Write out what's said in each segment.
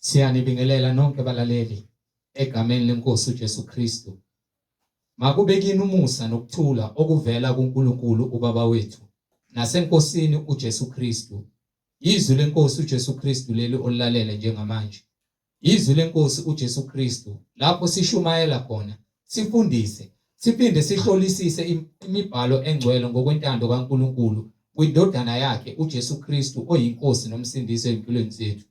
Siyanibingelela nonke balaleli egameni lenkosi uJesu Kristu. Makube kini umusa nokuthula okuvela kuNkulunkulu uBaba wethu naseNkosini uJesu Kristu. Izwi lenkosi uJesu Kristu leli olilalele njengamanje. Izwi lenkosi uJesu Kristu lapho sishumayela khona, sifundise, siphinde sihlolisise imibhalo engcwele ngokwentando kaNkulunkulu kwindodana yakhe uJesu Kristu oyiNkosi noMsindisi ezimpilweni zethu.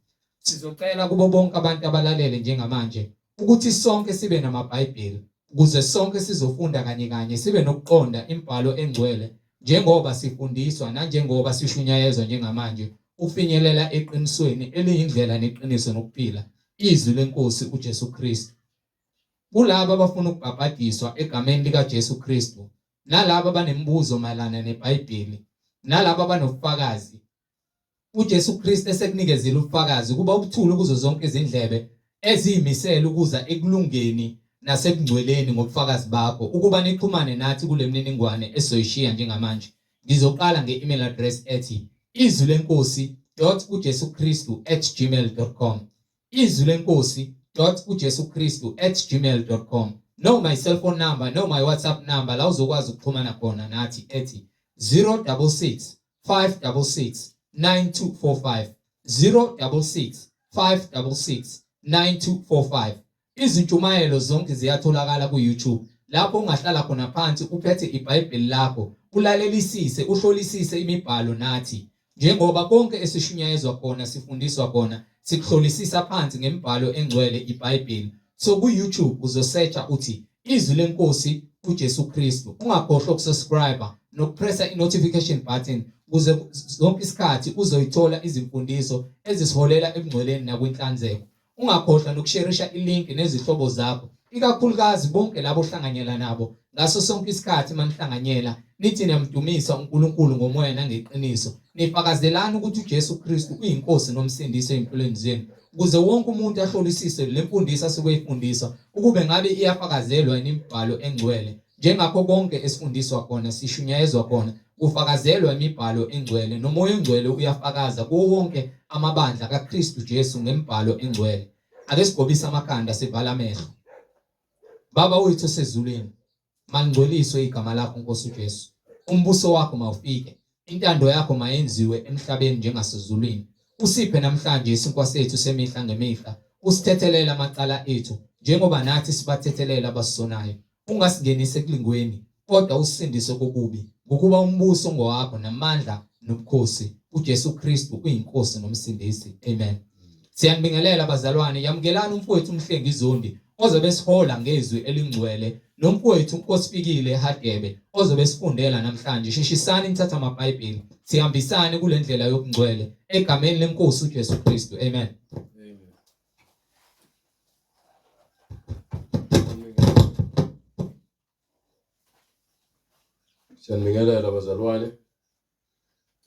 Sizocela kubo bonke abantu abalalele njengamanje ukuthi sonke sibe namaBhayibheli ukuze sonke sizofunda kanye kanye sibe nokuqonda imibhalo engcwele njengoba sifundiswa nanjengoba sishunyayezwa njengamanje ufinyelela eqinisweni eliyindlela neqiniso nokuphila izwi lenkosi uJesu Kristu. Kulabo abafuna ukubhabhadiswa egameni likaJesu Kristu nalabo abanemibuzo mayelana neBhayibheli nalabo abanobufakazi uJesu Kristu esekunikezile ubufakazi kuba ubuthule kuzo zonke izindlebe eziyimisele ukuza ekulungeni nasekungcweleni ngobufakazi bakho ukuba nixhumane nathi kule mniningwane esizoyishiya njengamanje. Ngizoqala nge-email address ethi izwi lenkosi dot ujesu kristu at gmail dot com izwi lenkosi dot ujesu kristu at gmail dot com noma i-cellphone number noma i-whatsapp number la uzokwazi ukuxhumana khona nathi ethi 066 566 9245 066 566 9245. Izintshumayelo zonke ziyatholakala ku-YouTube lapho ungahlala khona phansi uphethe iBhayibheli lakho ulalelisise uhlolisise imibhalo nathi njengoba konke esishunyayezwa khona sifundiswa khona sikuhlolisisa phansi ngemibhalo engcwele iBhayibheli. So ku-YouTube uzosearcha uthi Izwi leNkosi uJesu Kristu. Ungakhohlwa ukusubscribe nokupressa i-notification button ukuze zonke isikhathi uzoyithola izimfundiso ezisiholela ebungcweleni nakwinhlanzeko. Ungakhohlwa nokusherisha ilink nezihlobo zakho, ikakhulukazi bonke labo ohlanganyela nabo ngaso sonke isikhathi manihlanganyela nithi niyamdumisa uNkulunkulu ngomoya nangeqiniso. Nifakazelani ukuthi uJesu Kristu uyiNkosi noMsindisi ezimpilweni zenu ukuze wonke umuntu ahlolisise le mfundiso asuke eyifundiswa ukube ngabe iyafakazelwa imibhalo engcwele njengakho konke esifundiswa khona sishunyayezwa khona kufakazelwa imibhalo engcwele nomoya ongcwele uyafakaza kuwo wonke amabandla kaKristu Jesu ngemibhalo engcwele. Ake sigobise amakhanda sivale amehlo. Baba wethu osezulwini, Malingcweliswe igama lakho Nkosi uJesu. Umbuso wakho mawufike. Intando yakho mayenziwe emhlabeni njengasezulwini. Usiphe namhlanje isinkwa sethu semihla ngemihla. Usithethelele amacala ethu njengoba nathi sibathethelela abasisonayo. Ungasingenisi ekulingweni, kodwa usisindise kokubi, ngokuba umbuso ngowakho namandla nobukhosi uJesu Kristu uyiNkosi noMsindisi. Amen. Siyanibingelela bazalwane, yamukelani umfowethu uMhlengi Zondi ozobe esihola ngezwi elingcwele nomfowethu uNkosifikile Hadebe ozobe esifundela namhlanje. Sheshisani nithathe amaBhayibheli, sihambisane kule ndlela yobungcwele egameni leNkosi uJesu Kristu. Amen. Siyanibingelela bazalwane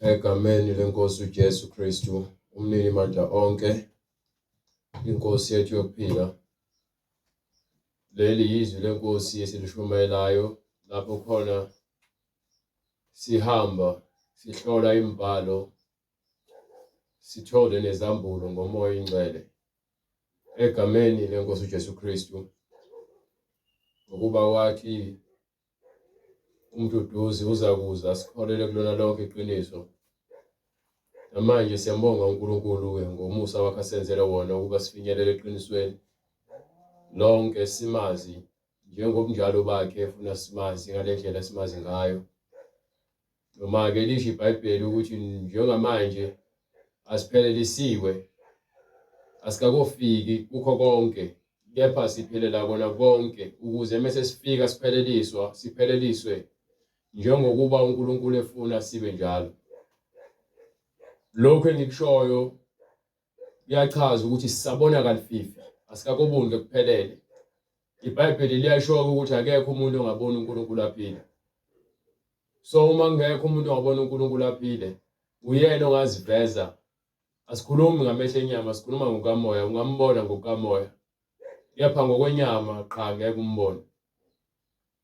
egameni lenkosi uJesu Kristu umnini mandla onke inkosi yethu yokuphila. Leli yizwi lenkosi esilishumayelayo lapho khona sihamba sihlola imibhalo sithole nezambulo ngomoya ingcwele egameni lenkosi uJesu Kristu ngokuba wathi umduduzi uzakuza sikholele kulona lonke iqiniso. Namanje siyambonga uNkulunkulu-ke ngomusa wakhe asenzele wona ukuba sifinyelele eqinisweni lonke simazi njengobunjalo bakhe efuna simazi ngale ndlela esimazi ngayo. Noma-ke lisho iBhayibheli ukuthi njengamanje asiphelelisiwe, asikakofiki kukho konke, kepha siphilela kona konke ukuze mese sifika sipheleliswa, sipheleliswe njengokuba uNkulunkulu efuna sibe njalo. Lokhu engikushoyo kuyachaza ukuthi sisabona kalififi, asikakoboni ngokuphelele. IBhayibheli liyasho ukuthi akekho umuntu ongabona uNkulunkulu aphila. So uma kungekho umuntu ongabona uNkulunkulu aphile, uyena ongaziveza. Asikhulumi ngamehlo enyama, sikhuluma ngokukamoya, ungambona ngokukamoya. Kepha ngokwenyama qha ngeke umbone.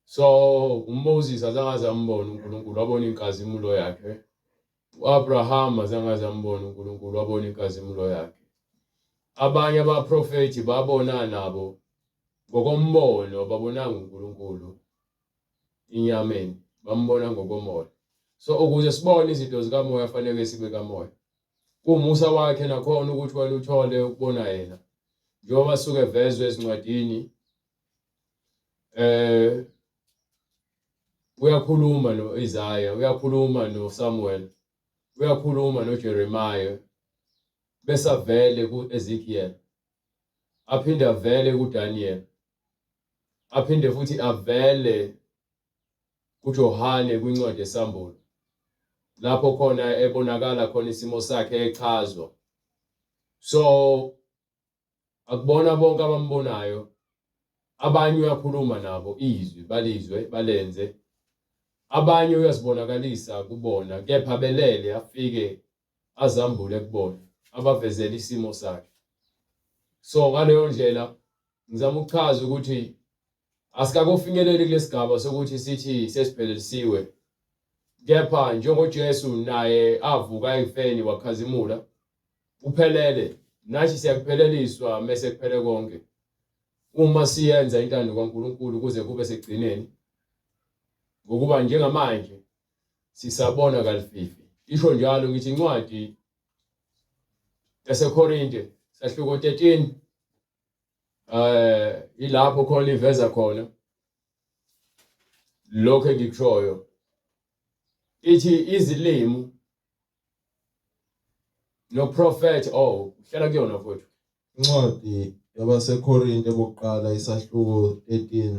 So uMoses azange aze ambone uNkulunkulu, wabona inkazimulo yakhe. U-Abraham azange aze ambone uNkulunkulu, wabona inkazimulo yakhe. Abanye abaprofethi babona nabo ngokombono, babonanga uNkulunkulu inyameni, bambona ngokomoya. So ukuze sibone izinto zikamoya fanele sibe kamoya. Kuwumusa wakhe nakhona ukuthi wena uthole ukubona yena. Njengoba suke vezwe ezincwadini uyakhuluma no-Isaya, uyakhuluma noSamuel, uyakhuluma noJeremiah, bese avele ku-Ezekiel, aphinde avele kuDaniel, aphinde futhi avele kuJohane kwincwadi yeSambulo, lapho khona ebonakala khona isimo sakhe echazwa. So akubona bonke abambonayo, abanye uyakhuluma nabo izwi balizwe balenze, abanye uyazibonakalisa kubona kepha belele afike azambule kubona abavezele isimo sakhe. So ngaleyo ndlela ngizama ukuchaza ukuthi asikakofinyeleli kulesigaba sokuthi sithi sesiphelelisiwe, kepha njengoJesu naye avuka ekufeni wakhazimula uphelele, nathi siyakupheleliswa mese kuphele konke uma siyenza intando kaNkulunkulu kuze kube sekugcineni, ngokuba njengamanje sisabona kalififi. Isho njalo ngithi incwadi yaseKorinte sahluko 13 ilapho khona iveza khona lokho engikushoyo, ithi izilimi noprofethi. Oh, uhlala kuyona mfowethu. Incwadi yabaseKorinte bokuqala isahluko 13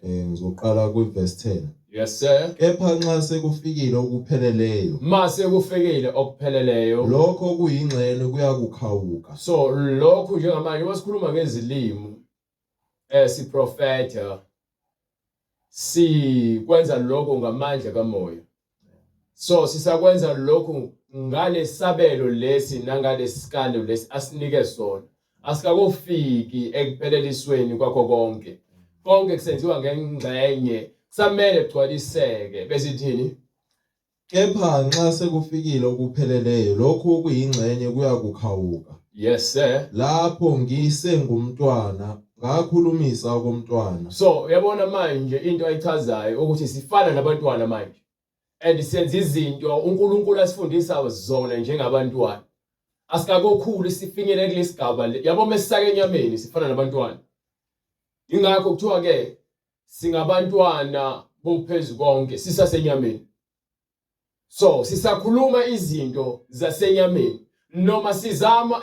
ngizoqala kwiverse 10. Yes sir. Kepha nxa sekufikile okupheleleyo, Mase kufikile okupheleleyo, lokho kuyingxenye kuyakukhawuka. So lokhu njengamanje uma sikhuluma ngezilimi siprofetha sikwenza lokho ngamandla kamoya. So sisakwenza lokhu ngalesabelo lesi nangalesikalo lesi asinike sona. Asikakofiki ekuphelelisweni kwakho konke. Konke kusenziwa ngengxenye, kusamele kugcwaliseke. Bese ithini? Kepha nxa sekufikile okupheleleyo, lokhu okuyingxenye kuyakukhawuka. Yes sir. Lapho ngisengumntwana, ngakhulumisa okomntwana. So uyabona manje into ayichazayo ukuthi sifana nabantwana manje and senza izinto uNkulunkulu asifundisa zona njengabantwana. Asikakokhuli sifinyelele kulesigaba le. Yabo mesisake enyameni sifana nabantwana. Ingakho kuthiwa ke singabantwana bophezu konke sisasenyameni. So sisakhuluma izinto zasenyameni noma sizama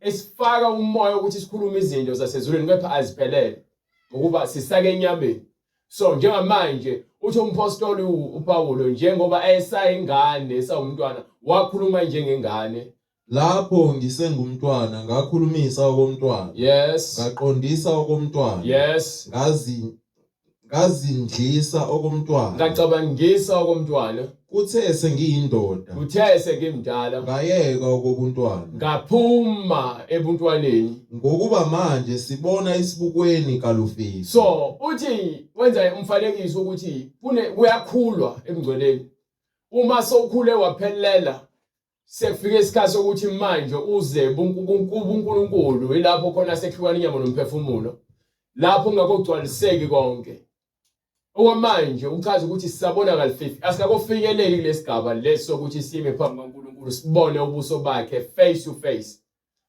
esifaka umoya ukuthi sikhulume izinto zasezulwini, kepha aziphelele ngokuba sisake enyameni. So njengamanje uthi umpostoli uPawulo njengoba esayingane esawumntwana wakhuluma njengengane. Lapho ngisengumntwana ngakhulumisa okomntwana. Yes. Ngaqondisa okomntwana. Yes. Ngazindlisa okomntwana. Ngacabangisa okomntwana. Kuthe sengiyindoda. Kuthe sengimdala. Ngayeka okobuntwana. Ngaphuma ebuntwaneni. Ngokuba manje sibona esibukweni kalufifi. So uthi wenza umfanekiso ukuthi kuyakhulwa ebungcweleni. Uma sowukhule waphelela sekufika isikhathi sokuthi manje uze kuNkulunkulu, ilapho khona sekuhlukana inyama nomphefumulo, lapho kungakogcwaliseki konke. Okwamanje uchaza ukuthi sisabona kalififi, asikakofinyeleli kulesigaba lesi sokuthi sime phambi kaNkulunkulu sibone ubuso bakhe face to face.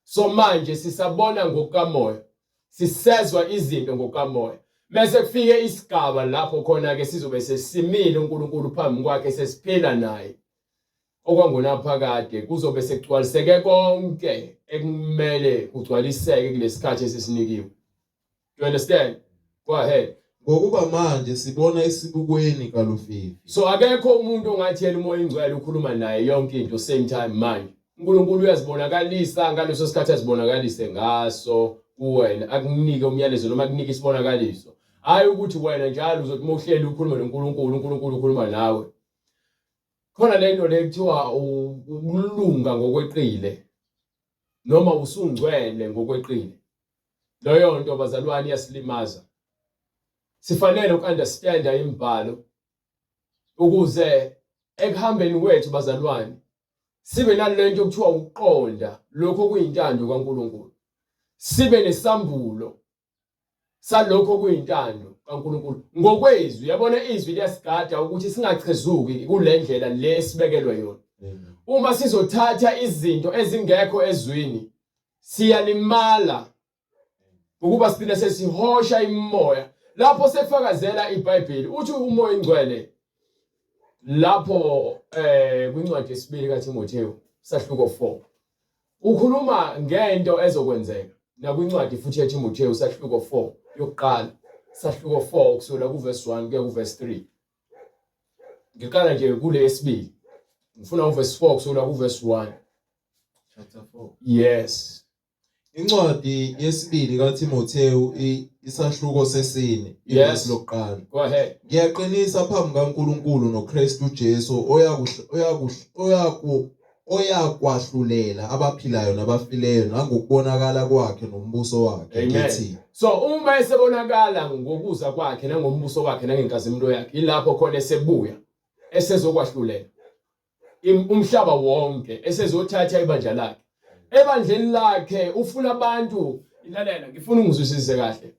So manje sisabona ngokukamoya, sisezwa izinto ngokukamoya. Mese kufike isigaba lapho khona ke sizobe sesimile uNkulunkulu phambi kwakhe sesiphila naye okwangunaphakade, kuzobe sekugcwaliseke konke ekumele kugcwaliseke kulesikhathi esisinikiwe. Do you understand? Go ahead. Ngokuba manje sibona esibukweni kalufifi. So akekho umuntu ongathi yena uMoya oNgcwele ukhuluma naye yonke into same time manje. uNkulunkulu uyazibonakalisa ngaleso sikhathi azibonakalise ngaso kuwena, akunike umyalezo noma akunike isibonakaliso. Hayi ukuthi wena njalo uzothi uma uhleli ukhuluma noNkulunkulu, uNkulunkulu ukhuluma nawe. Khona lento le kuthiwa ukulunga ngokweqile noma usungcwele ngokweqile. Leyo nto bazalwane iyasilimaza. Sifanele uku-understanda imibhalo ukuze ekuhambeni kwethu bazalwane sibe nalento okuthiwa ukuqonda lokho okuyintando kaNkulunkulu. Sibe nesambulo salokho kuyintando kaNkulunkulu ngokwezwi. Yabona, izwi liyasigada ukuthi singachezuki kule ndlela le sibekelwe yona. Uma sizothatha izinto ezingekho ezwini, siyalimala ukuba sigcine sesihosha imimoya lapho sefakazela iBhayibheli. Uthi uMoya oNgcwele lapho kwincwadi yesibili kaTimothewu sahluko 4 ukhuluma ngento ezokwenzeka, nakwincwadi futhi yaTimothewu sahluko 4 yokuqala, sahluko 4 kusukela kuverse 1 kuya kuverse 3. Ngiqala nje kule yesibili, ngifuna uverse 4 kusukela kuverse 1. Chapter 4. Yes. Incwadi yesibili kaThimothewu isahluko sesine ivesi lokuqala. Go ahead. Ngiyaqinisa phambi kaNkulunkulu noKristu Jesu oyakwahlulela abaphilayo nabafileyo nangokubonakala kwakhe nombuso wakhe ngithi. So uma esebonakala ngokuza kwakhe nangombuso wakhe nangenkazimulo yakhe, ilapho khona esebuya esezokwahlulela umhlaba wonke, esezothatha ibandla lakhe. Ebandleni lakhe ufuna abantu, lalela, ngifuna ungizwisise kahle.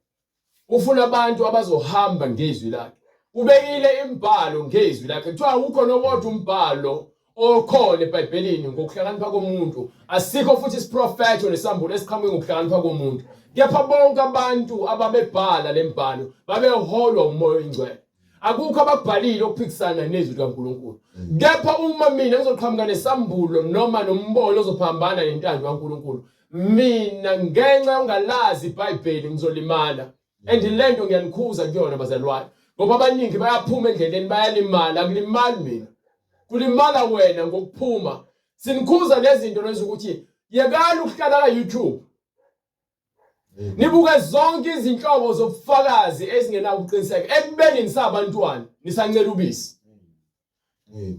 Ufuna abantu abazohamba ngezwi lakhe. Ubekile imibhalo ngezwi lakhe. Kuthiwa awukho nowodwa umbhalo okhona eBhayibhelini ngokuhlakanipha komuntu. Asikho futhi isiprofetho nesambulo esiqhamuke ngokuhlakanipha komuntu. Kepha bonke abantu ababebhala lembhalo babeholwa uMoya oyiNgcwele. Akukho abakubhalile okuphikisana nezwi likaNkulunkulu. Kepha uma mina ngizoqhamuka nesambulo noma nombono ozophambana nentando kaNkulunkulu, mina ngenxa yongalazi iBhayibheli ngizolimala. And lento ngiyanikhuza kuyona bazalwane, ngoba abaningi bayaphuma endleleni bayalimala. Akulimali mina, kulimala wena ngokuphuma. Sinikhuza lezi zinto lezi ukuthi yekani ukuhlala ka YouTube. Nibuke zonke izinhlobo zobufakazi ezingenakuqiniseka ekubeni nisabantwana nisancela ubisi.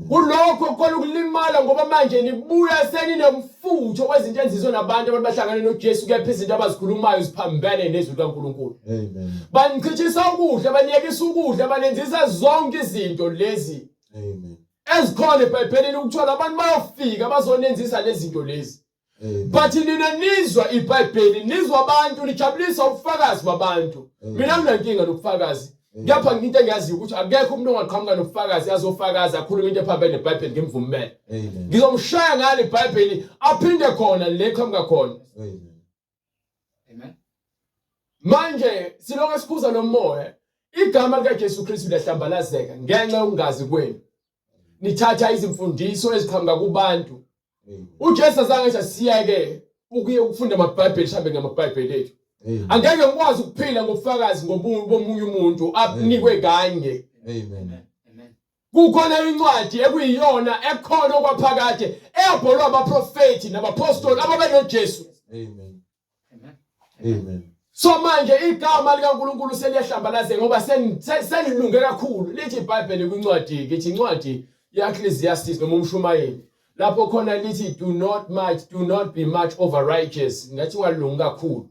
Kulokho khona ukulimala, ngoba manje nibuya seninomfutho wezinto enzizo nabantu abantu bahlangane noJesu, kepha izinto abazikhulumayo ziphambene nezwi likaNkulunkulu. Amen. Banichithisa ukudla, baniyekisa ukudla, banenzisa zonke izinto lezi. Amen. Ezikhona eBhayibhelini ukuthola abantu bayofika bazonenzisa lezi zinto lezi. But nina nizwa iBhayibheli, nizwa abantu, nijabulisa ubufakazi babantu. Mina nginankinga nobufakazi. Kepha into engiyaziyo ukuthi akekho umuntu ongaqhamuka nobufakazi azofakaza akhuluma into ephambene neBhayibheli ngimvumele. Ngizomshaya ngalo iBhayibheli aphinde khona le qhamuka khona. Amen. Manje silokhu sikhuza lo moya. Igama likaJesu Kristu liyahlambalazeka ngenxa yokungazi kwenu. Nithatha izimfundiso eziqhamuka kubantu. UJesu azange athi siyeke ukuye ukufunda amaBhayibheli, sihambe ngamaBhayibheli ethu. Angeke ngikwazi ukuphila ngobufakazi ngomunye umuntu abunikwe kanye. Amen. Kukhona incwadi ekuyiyona ekhona okwaphakade eyabholwa abaprofethi nabapostoli ababenoJesu. Amen. Amen. So manje igama likaNkulunkulu seliyahlambalazeka ngoba senilunge kakhulu. Lithi iBhayibheli kwincwadi, ngithi incwadi ye-Ecclesiastes noma umshumayeli, lapho khona lithi do not much, do not be much over righteous. Ngathi ungalungi kakhulu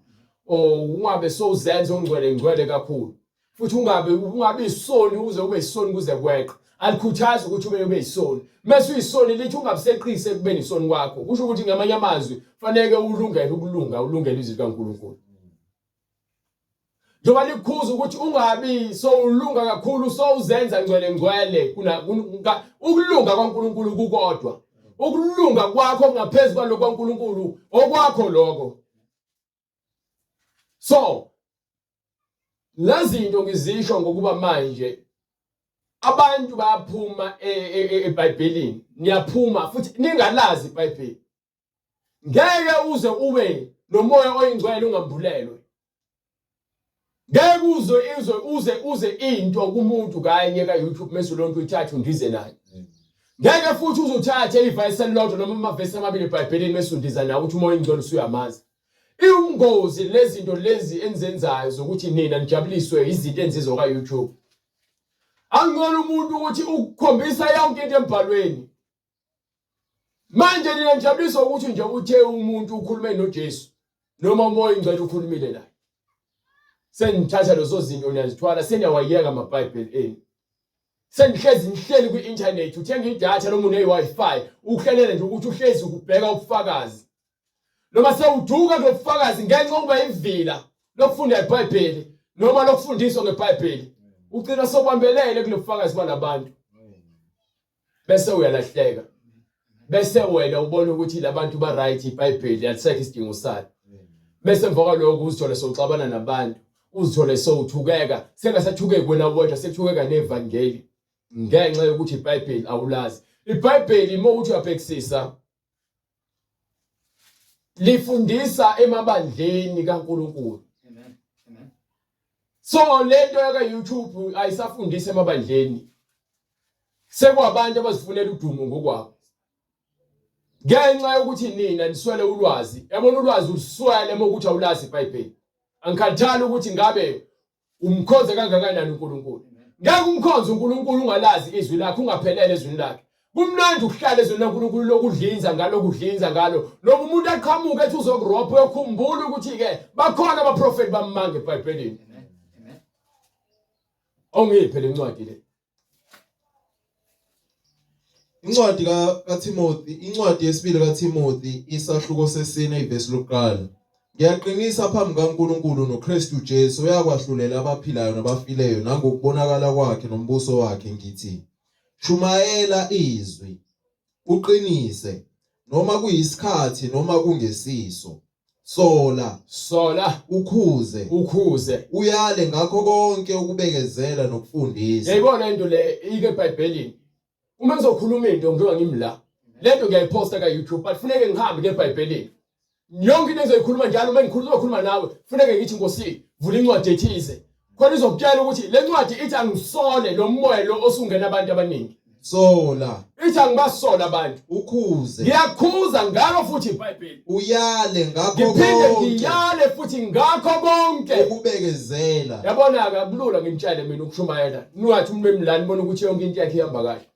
or ungabe sowuzenza ongcwele ngcwele kakhulu. Futhi ungabe isoni uze ube isoni kuze kweqe. Alikhuthazi ukuthi ube isoni. Mase uyisoni lithi ungabuseqise ekubeni isoni kwakho. Kusho ukuthi ngamanye amazwi faneke ulungele ukulunga, ulungele izwi likaNkulunkulu. Njengoba likukhuza ukuthi ungabi sowulunga kakhulu sowuzenza ngcwele ngcwele, kuna ukulunga kwaNkulunkulu kukodwa. Ukulunga kwakho kungaphezulu kwalokho kwaNkulunkulu, okwakho lokho. So lezinto ngizisho ngokuba manje abantu bayaphuma eBhayibhelini, niyaphuma futhi ningalazi iBhayibheli. Ngeke uze ube nomoya oyingcwele ungambulelwe. Ngeke uze izwe uze into kumuntu kanye ka YouTube mase lonto uyithathe undize nayo. Ngeke futhi uzuthathe ivesi elilodwa noma amavesi amabili eBhayibhelini mase undiza nawo uthi umoya oyingcwele usuyamazi. Iwungozi lezinto lezi enizenzayo zokuthi nina nijabuliswe izinto enizizwa ka YouTube. Angcono umuntu ukuthi ukukhombisa yonke into embhalweni. Manje nina nijabuliswa ukuthi nje uthe umuntu ukhulume noJesu noma umoya oyingcwele ukhulumile naye. Senithatha lezo zinto niyazithwala, seniyawayeka amaBhayibheli enu. Senihlezi nihleli kwi-internet, uthenga idatha noma une-Wi-Fi, uhlelela nje ukuthi uhlezi ukubheka ubufakazi. Noma sewuduka kulobufakazi ngenxa yokuba ivila lokufunda iBhayibheli noma lokufundiswa ngeBhayibheli. Ugcina sewubambelele kulobufakazi balabantu. Bese uyalahleka. Bese wena ubona ukuthi labantu ba right iBhayibheli alisekho isidingo salo. Bese emva kwaloko uzithole sowuxabana nabantu, uzithole sowuthukeka, sengasathukeki wena wedwa sekuthukeka nevangeli ngenxa yokuthi iBhayibheli awulazi. IBhayibheli uma uthi uyabhekisisa lifundisa emabandleni kaNkuluNkulu. Amen. Amen. So lento yaka YouTube ayisafundisi emabandleni. Sekwabantu abazifunela udumo ngokwabo. Ngenxa yokuthi nina niswele ulwazi. Yabona ulwazi uluswele uma ukuthi awulazi iBhayibheli. Angikhathali ukuthi ngabe Umkhonze kangakanani uNkulunkulu? Ngeke umkhonze uNkulunkulu ungalazi izwi lakhe, ungaphelele ezwini lakhe. Kumnandi ukuhlala ezwini laNkulunkulu lokudlinza ngalo kudlinza ngalo. Noma umuntu aqhamuke ethi uzokurobha uyokhumbula ukuthi-ke bakhona abaprofeti bamanga eBhayibhelini. Ongiphe le ncwadi le. Incwadi kaTimothy, incwadi yesibili kaTimothy, isahluko sesine ivesi lokuqala. Ngiyaqinisa phambi kaNkulunkulu noKristu Jesu oyakwahlulela abaphilayo nabafileyo nangokubonakala kwakhe nombuso wakhe ngithi shumayela izwi uqinise noma kuyisikhathi noma kungesiso sola sola ukhuze ukhuze uyale ngakho konke ukubekezela nokufundisa. Yayibona into le ike eBhayibhelini. Uma ngizokhuluma into ngiyoba ngimla. Lento ngiyayiphosta ka YouTube but funeke ngihambe ke eBhayibhelini. Yonke into engizoyikhuluma njalo uma ngikhuluma uzokhuluma nawe funeke ngithi Nkosi vula incwadi ethize. Khona izokutshela ukuthi le ncwadi ithi angisole lo moya lo osungena abantu abaningi. Sola. Ithi angibasole abantu. Ukhuze. Ngiyakhuza ngalo futhi iBhayibheli. Uyale ngakho konke. Ngiphinde ngiyale futhi ngakho konke. Ukubekezela. Yabona-ke akulula nginitshele mina ukushumayela. Ningathi umuntu emlani bona ukuthi yonke into yakhe ihamba kahle.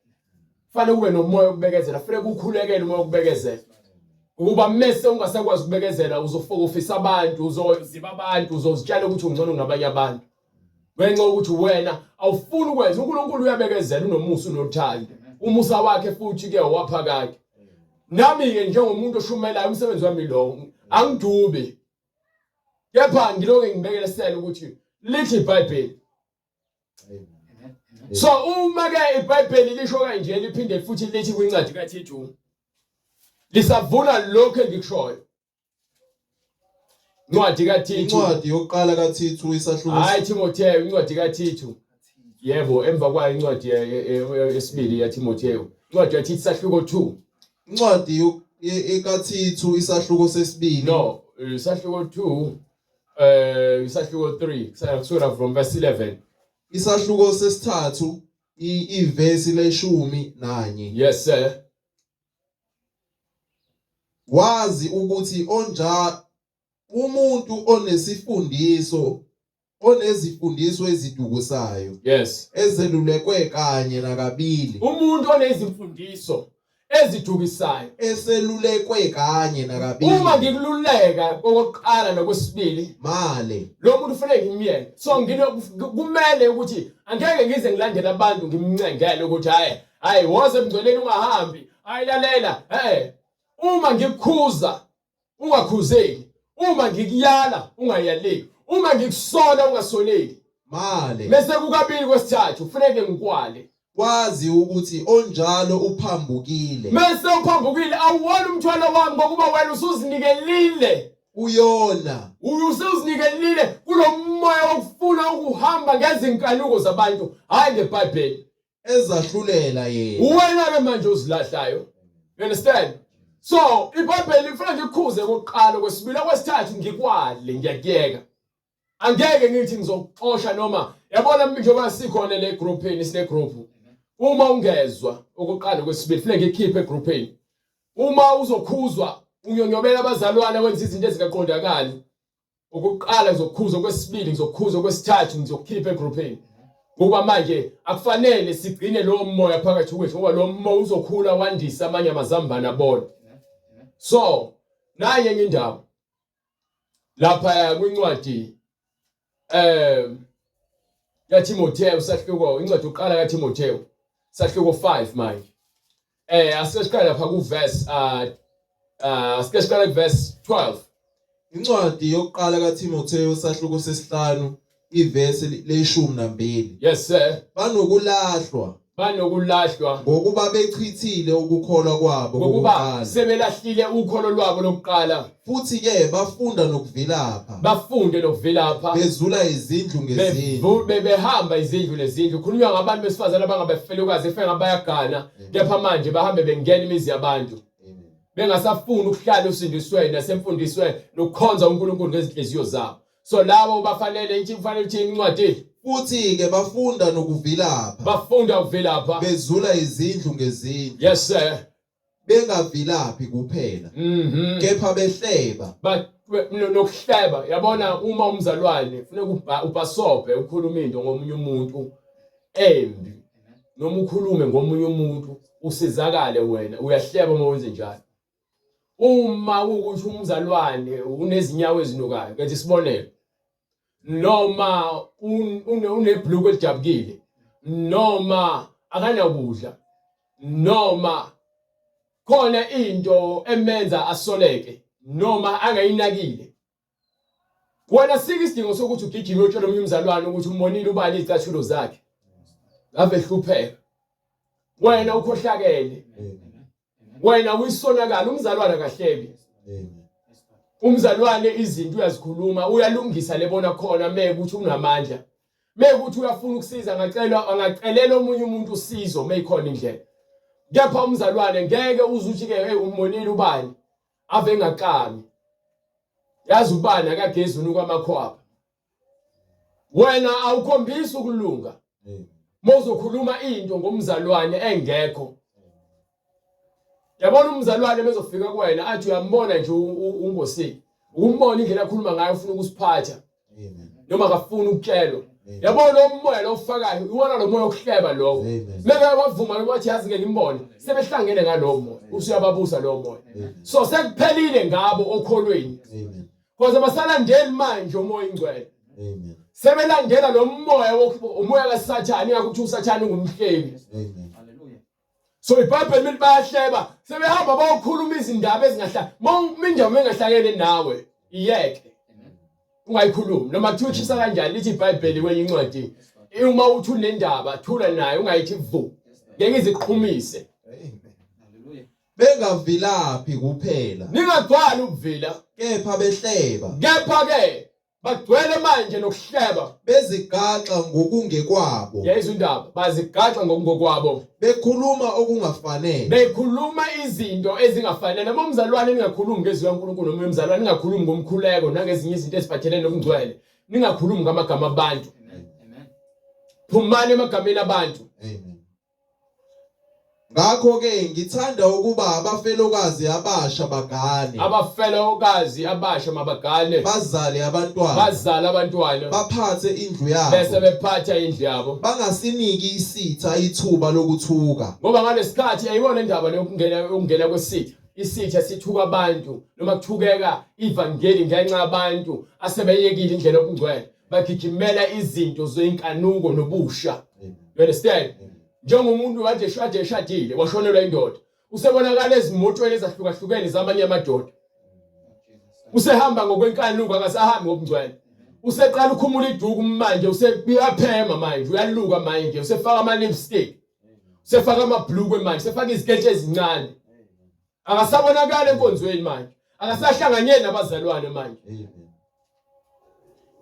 Fanele kube nomoya wokubekezela, fanele kukhulekele umoya wokubekezela. Ukuba mese ungasakwazi ukubekezela uzofokofisa abantu, uzoziba abantu, uzozitshela ukuthi ungcono kunabanye abantu. Ngenxa yokuthi wena awufuni ukwenza, uNkulunkulu uyabekezela, unomusa, unothando. Umusa wakhe futhi ke owaphakade. Nami-ke njengomuntu oshumelayo umsebenzi wami lo, angidubi. Kepha ngiloke ngibekele ukuthi lithi iBhayibheli So uma ke iBhayibheli lisho kanje liphinde futhi lithi kwincwadi kaThithu lisavuna lokho engikushoyo. Incwadi kaThithu. Incwadi yokuqala kaThithu isahluko. Hayi Timotheo incwadi kaThithu. Yebo emva kwayo incwadi yesibili yaTimotheo. Incwadi yaThithu isahluko 2. Incwadi ekaThithu isahluko sesibili. No, isahluko 2 isahluko 3 kusukela from verse 11. Isahluko sesithathu ivesi leshumi nanye. Yes sir. Wazi ukuthi onja umuntu onesifundiso onezifundiso ezidukusayo. Yes. Ezelulekwe kanye nakabili. Umuntu onezimfundiso ezidukisayo eselulekwe kanye nakabili. Uma ngikululeka okokuqala nokwesibili, male lo muntu ufanele ngimyeke. So ngino kumele ukuthi angeke ngize ngilandele abantu ngimncengele ukuthi hayi hayi woze emngcweleni ungahambi, hayi lalela, eh uma ngikukhuza Ungakhuzeki. Uma ngikuyala ungayaleki. Uma ngikusola ungasoleki. Male. Mese kukabili kwesithathu kufuneke ngikwale. Wazi ukuthi onjalo uphambukile. Mese uphambukile awuwona umthwalo wami ngokuba wena usuzinikelile. Uyona. Usuzinikelile kulomoya wokufuna ukuhamba ngezinkanuko zabantu hayi ngeBhayibheli. Ezahlulela yena. Uwena ke manje uzilahlayo. You understand? So iBhayibheli lifuna ngikhuze kokuqala kwesibili okwesithathu ngikwale ngiyakuyeka. Angeke ngithi ngizokuxosha noma yabona njengoba sikhona le groupini sine group. Uma ungezwa okokuqala kwesibili funeka ngikhiphe egroupini. Uma uzokhuzwa unyonyobela abazalwane wenza izinto ezingaqondakali. Okokuqala ngizokukhuza, okwesibili ngizokukhuza, okwesithathu ngizokukhipha egruphini. Ngoba manje akufanele sigcine lowo moya phakathi kwethu ngoba lo moya uzokhula wandise amanye amazambane abona. So, nayi enye indaba. Lapha kwincwadi eh kaTimotheo sahluko incwadi yokuqala kaTimotheo sahluko 5 manje. Eh asike siqale lapha ku verse Sike siqale kuverse 12. Incwadi yokuqala kaThimothewu sahluko sesihlanu ivesi leshumi nambili. Yes sir. Banokulahlwa Banokulahlwa ngokuba bechithile ukukholwa kwabo ngokuba kokuqala. sebelahlile ukholo lwabo lokuqala. Futhi ke bafunda nokuvilapha. Bafunde nokuvilapha. Bezula izindlu ngezindlu. Behamba izindlu nezindlu. Khulunywa ngabantu besifazane abangabafelokazi efenga bayagana kepha manje bahambe bengena imizi yabantu. Bengasafuni ukuhlala usindisweni nasemfundisweni nokukhonza uNkulunkulu ngezinhliziyo zabo. So labo bafanele ithi kufanele uthini incwadi? Futhi ke bafunda nokuvilapha. Bafunda ukuvilapha. Bezula izindlu ngezindlu. Yes sir. Bengavilaphi kuphela. Kepha behleba. Ba nokuhleba yabona uma umzalwane funeka ubhasobhe ukhuluma into ngomunye umuntu embi noma ukhulume ngomunye umuntu usizakale wena uyahleba uma wenze njalo. Uma kuwukuthi umzalwane unezinyawo ezinukayo ngenza isibonelo noma unebhuluku elijabukile noma akanakudla noma khona into emenza asoleke noma angayinakile wena sika isidingo sokuthi ugijime uyotshela omunye umzalwane ukuthi umonile ubani izicathulo zakhe ave ehlupheka wena ukhohlakele wena uyisonakala umzalwane akahlebi umzalwane izinto uyazikhuluma uyalungisa lebona khona meke ukuthi unamandla meke ukuthi uyafuna ukusiza angacelwa angacelela omunye umuntu usizo meyikhona indlela kepha umzalwane ngeke uze uthi ke hey umonile ubani ave engakami yazi ubani akagezi unuka amakhwapha wena awukhombisi ukulunga mawuzokhuluma into ngomzalwane engekho yabona umzalwane bezofika kuwena athi uyambona nje ungosiki ukumbona indlela akhuluma ngayo ufuna ukusiphatha noma akafuni ukutshelwa yabo lo moya lo ufakayo iwona lo moya okuhleba lowo meke wavuma lo wathi yazi ngeke ngimbone sebehlangene ngalowo moya usuyababusa lowo moya so sekuphelile ngabo okholweni Because abasalandeli manje umoya ingcwele. Amen. Sebelandela lo moya umoya kaSathane ingakho ukuthi uSathane ungumhlebi. Amen. Hallelujah. So iBhayibheli lithi bayahleba sebehamba bayokhuluma izindaba ezingahla mindaba engahlangene nawe iyeke. Ungayikhulumi noma kuthiwa ushisa kanjani lithi iBhayibheli kwenye incwadi uma uthi unendaba thula naye ungayithi vu ngeke iziqhumise. Amen. Bengavilaphi kuphela. Ningagcwali ukuvila. Kepha behleba. Kepha ke bagcwele manje nokuhleba. Bezigaxa ngokungekwabo. Yayizwa indaba, bazigaxa ngokungokwabo. Bekhuluma okungafanele. Bekhuluma izinto ezingafanele. Uma umzalwane ningakhulumi ngezwi kaNkulunkulu noma umzalwane ningakhulumi ngomkhuleko nangezinye izinto eziphathelene nobungcwele. Ningakhulumi ngamagama abantu. Amen. Phumani emagameni abantu. Amen. Ngakho-ke ngithanda ukuba abafelokazi abasha bagane. Abafelokazi abasha mabagane. Bazale abantwana. Bazale abantwana. Baphathe indlu yabo. Bese bephatha indlu yabo. Bangasiniki isitha ithuba lokuthuka. Ngoba ngalesikhathi ayibona indaba yokungena yokungena kwesitha. Isitha sithuka abantu noma kuthukeka ivangeli ngenxa yabantu asebeyekile indlela yobungcwele. Bagijimela izinto zenkanuko nobusha. You understand? Njengomuntu kade eshade eshadile washonelwa indoda. Usebonakala ezimotweni ezahlukahlukene zamanye amadoda. Usehamba ngokwenkanuko akasahambi ngobungcwele. Useqala ukhumula iduku manje useyaphema manje uyaluka manje usefaka ama lipstick. Usefaka amabhlukwe manje usefaka izikethe ezincane. Akasabonakala enkonzweni manje. Akasahlanganyeli nabazalwane manje.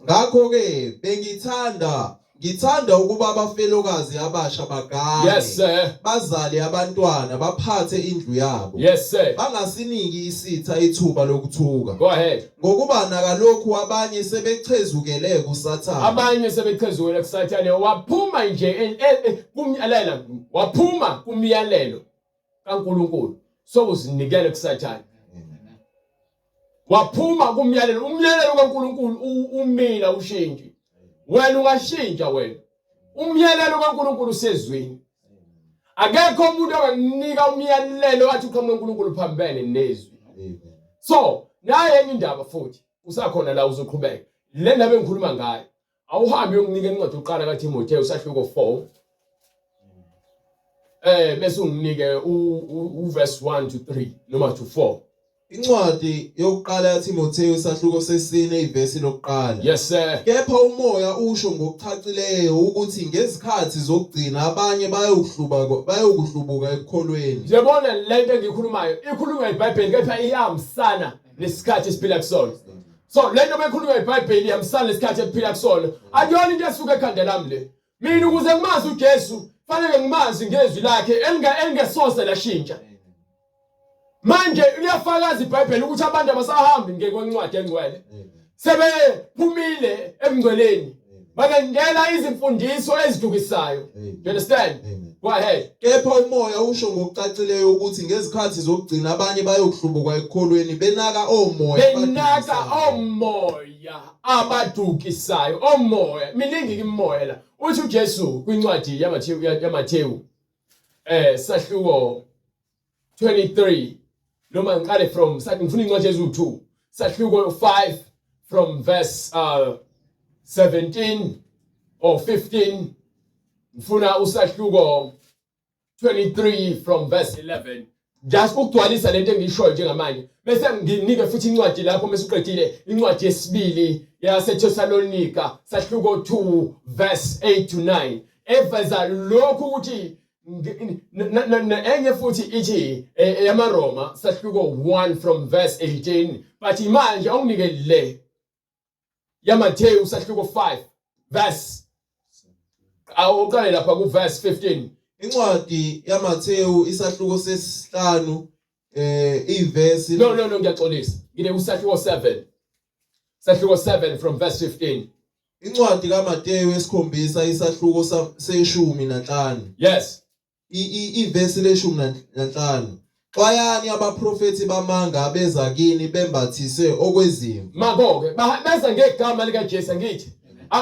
Ngakho-ke bengithanda ngithanda ukuba abafelokazi abasha bagane. Yes sir. Bazale abantwana baphathe indlu yabo. Yes sir. Bangasiniki isitha ithuba lokuthuka. Go ahead. Ngokuba nakalokhu abanye sebechezukele kuSathane. Abanye sebechezukele kuSathane waphuma nje kumyalela waphuma kumyalelo kaNkulunkulu sokuzinikela kuSathane waphuma kumyalelo umyalelo kaNkulunkulu umila ushintshi wena ungashintsha wena umyalelo kaNkulunkulu usezwini akekho umuntu ongakunika umyalelo athi uqhamuka uNkulunkulu phambene nezwi so naye enye indaba futhi usakhona la uzoqhubeka le ndaba engikhuluma ngayo Awuhambe uyokunika incwadi yokuqala kaTimothewu sahluko 4. Bese unginike uverse 1 to 3 noma to 4. Incwadi yokuqala yaThimotheyu isahluko sesine ivesi lokuqala. Yes sir. Kepha umoya usho ngokuchacileyo ukuthi ngezikhathi zokugcina abanye bayokuhluba bayokuhlubuka ekukholweni. Uyabona lento engiyikhulumayo ikhulunywa iBhayibheli kepha iyahambisana nesikhathi esiphila kusona. So lento bekhulunywa iBhayibheli ihambisana nesikhathi esiphila kusona. Akuyona into esuka ekhanda lami le. Mina ukuze ngimazi uJesu fanele ngimazi ngezwi lakhe elinga elingesose lashintsha. Manje liyafakaza iBhayibheli ukuthi abantu abasahambi ngekwencwadi engcwele. Sebephumile emngcweleni. Balandela izimfundiso ezidukisayo. You understand? Go ahead. Kepha umoya usho ngokucacileyo ukuthi ngezikhathi zokugcina abanye bayokuhlubuka ekukholweni benaka omoya benaka omoya abadukisayo omoya miningi imimoya la uthi uJesu kwincwadi yaMathewu yaMathewu eh sahluko 23 noma ngiqale from sathi ngifuna incwadi eziwu-2 sahluko 5 from verse 17 or 15 ngifuna usahluko 23 from verse 11 just ukugcwalisa lento engiyishoyo njengamanje bese nginike futhi incwadi lapho mase uqedile incwadi yesibili yaseThessalonika sahluko 2 verse 8 to 9 eveza lokhu ukuthi enye futhi ithi e, eyamaRoma sahluko 1 from verse 18 but manje awunike le yaMathewu sahluko 5 verse awuqale lapha ku verse 15 Incwadi yaMathewu isahluko sesihlanu eh ivesi No no no ngiyaxolisa ngine usahluko 7 sahluko 7 from verse 15 Incwadi kaMateyu esikhombisa isahluko seshumi nanhlanu. Yes. Ivesi leshumi nanhlanu. Xwayani abaprofethi bamanga abeza kini bembathise okwezimvu. Mako-ke beza ngegama likaJesu angithi.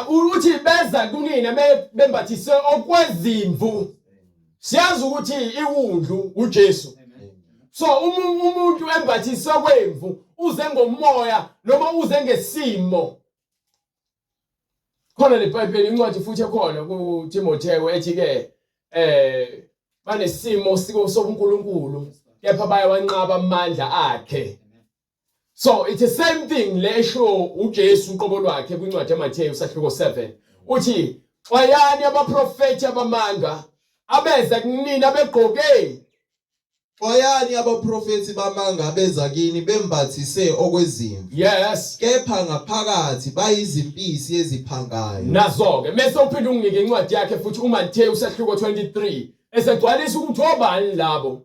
Uthi beza kunina bembathise okwezimvu. Siyazi ukuthi iwundlu uJesu. So umuntu embathise kwemvu uze ngomoya noma uze ngesimo. Khona leBhayibheli incwadi futhi ekhona kuTimotheo ethi ke eh banesimo siko sobuNkulunkulu kepha bayawanqaba amandla akhe. So it's the same thing le esho uJesu uqobo lwakhe kwincwadi yaMathewu sahluko 7. Uthi xwayani abaprofethi abamanga abeza kunina begqoke Xwayani abaprofethi bamanga abeza kini bembathise okwezimvu. Yes. Kepha ngaphakathi bayizimpisi eziphangayo. Nazo-ke mese uphinde unginike incwadi yakhe futhi uMathewu sahluko 23 esegcwalisa ukuthi obani labo.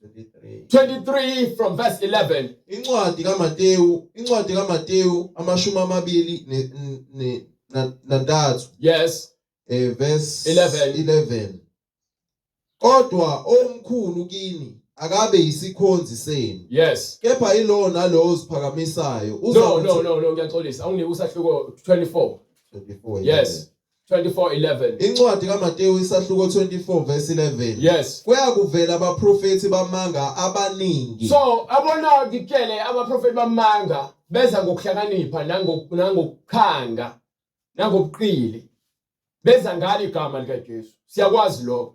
23. 23 from verse 11. Incwadi kaMatewu, incwadi kaMatewu amashumi amabili nantathu. Yes. Verse 11. 11. Kodwa omkhulu kini akabe yisikhonzi senu. Yes. Kepha yilowo nalowo oziphakamisayo No no no no ngiyaxolisa awunike usahluko 24. 24. Yes. 24:11. Incwadi kaMateyu isahluko 24 verse 11. Yes. Kuyakuvela abaprofethi bamanga abaningi. So abona ngikutshele abaprofethi bamanga beza ngokuhlakanipha nangokukhanga nangobuqili. Beza ngalo igama likaJesu. Siyakwazi lokho.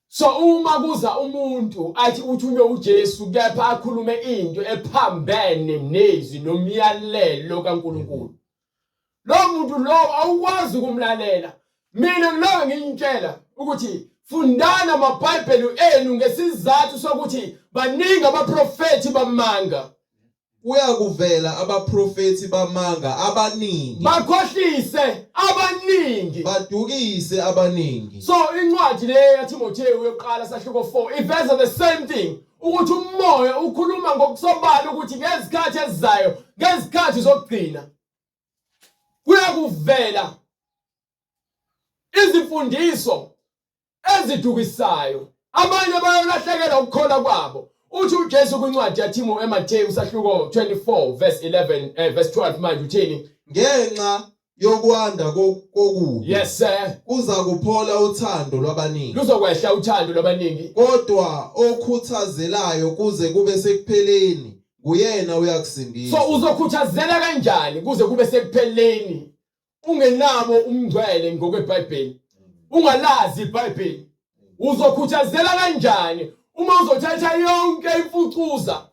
So uma kuza umuntu athi uthunywe uJesu kepha akhulume into ephambene nezwi nomyalelo kaNkuluNkulu. Lo muntu lowo awukwazi ukumlalela. Mina ngiloke ngiyintshela ukuthi fundani amaBhayibheli enu ngesizathu sokuthi baningi abaprofethi bamanga. Kuyakuvela abaprofethi bamanga abaningi. Bakhohlise abaningi. Badukise abaningi. So incwadi le yaTimothewu yokuqala sahluko 4 iveza the same thing ukuthi umoya ukhuluma ngokusobala ukuthi ngezikhathi ezizayo ngezikhathi zokugcina kuyakuvela izimfundiso ezidukisayo abanye bayolahlekelwa ukukholwa kwabo uthi uJesu kwincwadi yaThimo eMathewu sahluko 24 verse 11 verse 12 manje uthini ngenxa yokwanda kokubi yes sir kuza kuphola uthando lwabaningi luzokwehla uthando lwabaningi kodwa okhuthazelayo kuze kube sekupheleni nguyena uyakusindisa so uzokhuthazela kanjani kuze kube sekupheleni ungenabo umngcwele ngokweBhayibheli ungalazi iBhayibheli uzokhuthazela kanjani uma uzothatha yonke imfucuza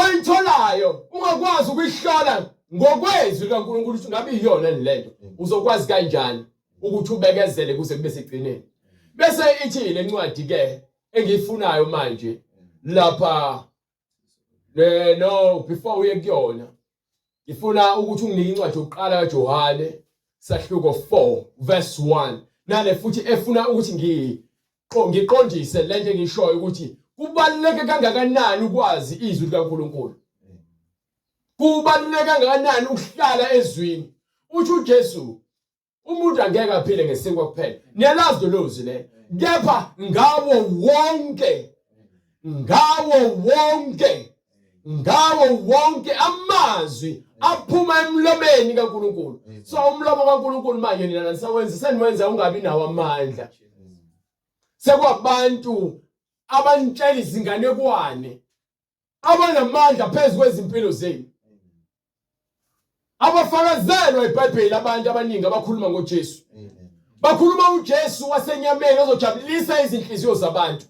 Oyitholayo ungakwazi ukuyihlola ngokwezwi likaNkulunkulu ukuthi ngabe iyona lento. Uzokwazi kanjani ukuthi ubekezele kuze kube segcineni? Bese ithi le ncwadi ke engiyifunayo manje lapha ne no before uye kuyona ngifuna ukuthi unginike incwadi yokuqala kaJohane sahluko 4 verse 1 nale futhi efuna ukuthi ngiqondise lento engishoyo ukuthi kubaluleke kangakanani ukwazi izwi likaNkuluNkulu kubaluleke kangakanani ukuhlala ezwini uthi uJesu Umuntu angeke aphile ngesinkwa kuphela. Niyalazi lolo zwi lelo. Kepha ngawo wonke ngawo wonke ngawo wonke amazwi aphuma emlomeni kaNkuluNkulu. So umlomo kaNkuluNkulu manje nina nisawenza seniwenza ungabi nawo amandla. Sekwabantu abanitshela izinganekwane abanamandla phezu kwezimpilo zenu abafakazelwa iBhayibheli abantu abaningi abakhuluma ngoJesu bakhuluma uJesu wasenyameni ozojabulisa izinhliziyo zabantu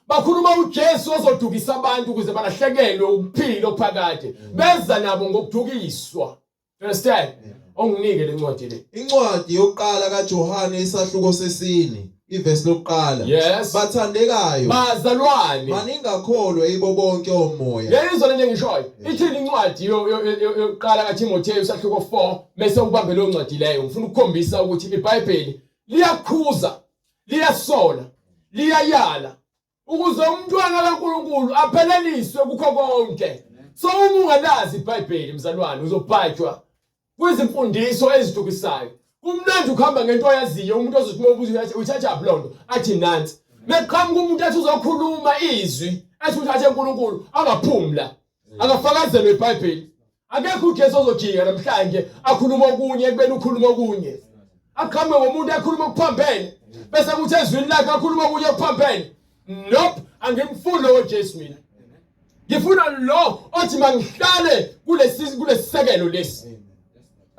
bakhuluma uJesu ozodukisa abantu ukuze balahlekelwe ukuphila okuphakade beza nabo ngokudukiswa Understand? Onginike lencwadi le. Incwadi yokuqala kaJohane isahluko sesine, ivesi lokuqala. Yes. Bathandekayo, Bazalwane. maningakholwa yibo bonke omoya. Yeyizwa lento engishoyo. Ithini incwadi yokuqala kaTimotheyu isahluko 4 bese ubambe leyo ncwadi leyo. Ngifuna ukukhombisa ukuthi iBhayibheli liyakhuza, liyasola, liyayala ukuze umntwana kaNkulunkulu apheleliswe kukho konke. So uma ungalazi iBhayibheli mzalwane uzobhajwa kwizimfundiso ezidukisayo. Kumnandi ukuhamba ngento oyaziyo umuntu ozothi uma ubuza uyithatha phi lonto athi nansi. Meqhamuka umuntu athi uzokhuluma izwi athi uthathe uNkulunkulu angaphumla akafakazelwe iBhayibheli. Akekho uJesu ozojika namhlanje akhuluma okunye ekubeni ukhuluma okunye. Aqhamuke ngomuntu akhuluma okuphambene bese kuthi ezwini lakhe akhuluma okunye okuphambene. Nope, angimfuni lowo Jesu mina. Ngifuna lo othi mangihlale kulesi kulesisekelo lesi.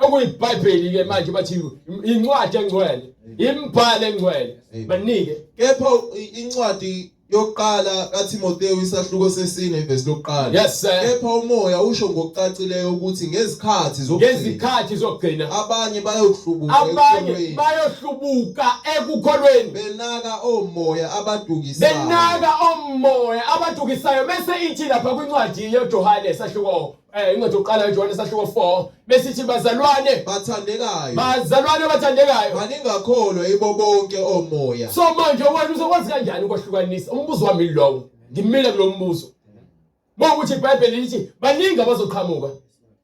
OkuyiBhayibheli ke manje bathi incwadi engcwele, imibhalo engcwele. Banike. Kepha incwadi yokuqala kaThimothewu isahluko sesine ivesi lokuqala. Yes sir. Kepha umoya usho ngokucacileyo ukuthi ngezikhathi zokugcina ngezikhathi zokugcina abanye bayohlubuka abanye ekukholweni bayohlubuka ekukholweni benaka omoya abadukisayo benaka omoya abadukisayo bese ithi lapha kwincwadi yoJohane sahluko incwadi yokuqala yoJohane sahluko 4 bese ithi bazalwane bathandekayo bazalwane abathandekayo maningakholwa yibo bonke omoya so manje wena uzokwazi kanjani ukwahlukanisa umbuzo wami lowo ngimile kulo mbuzo ngokuthi iBhayibheli lithi baningi abazoqhamuka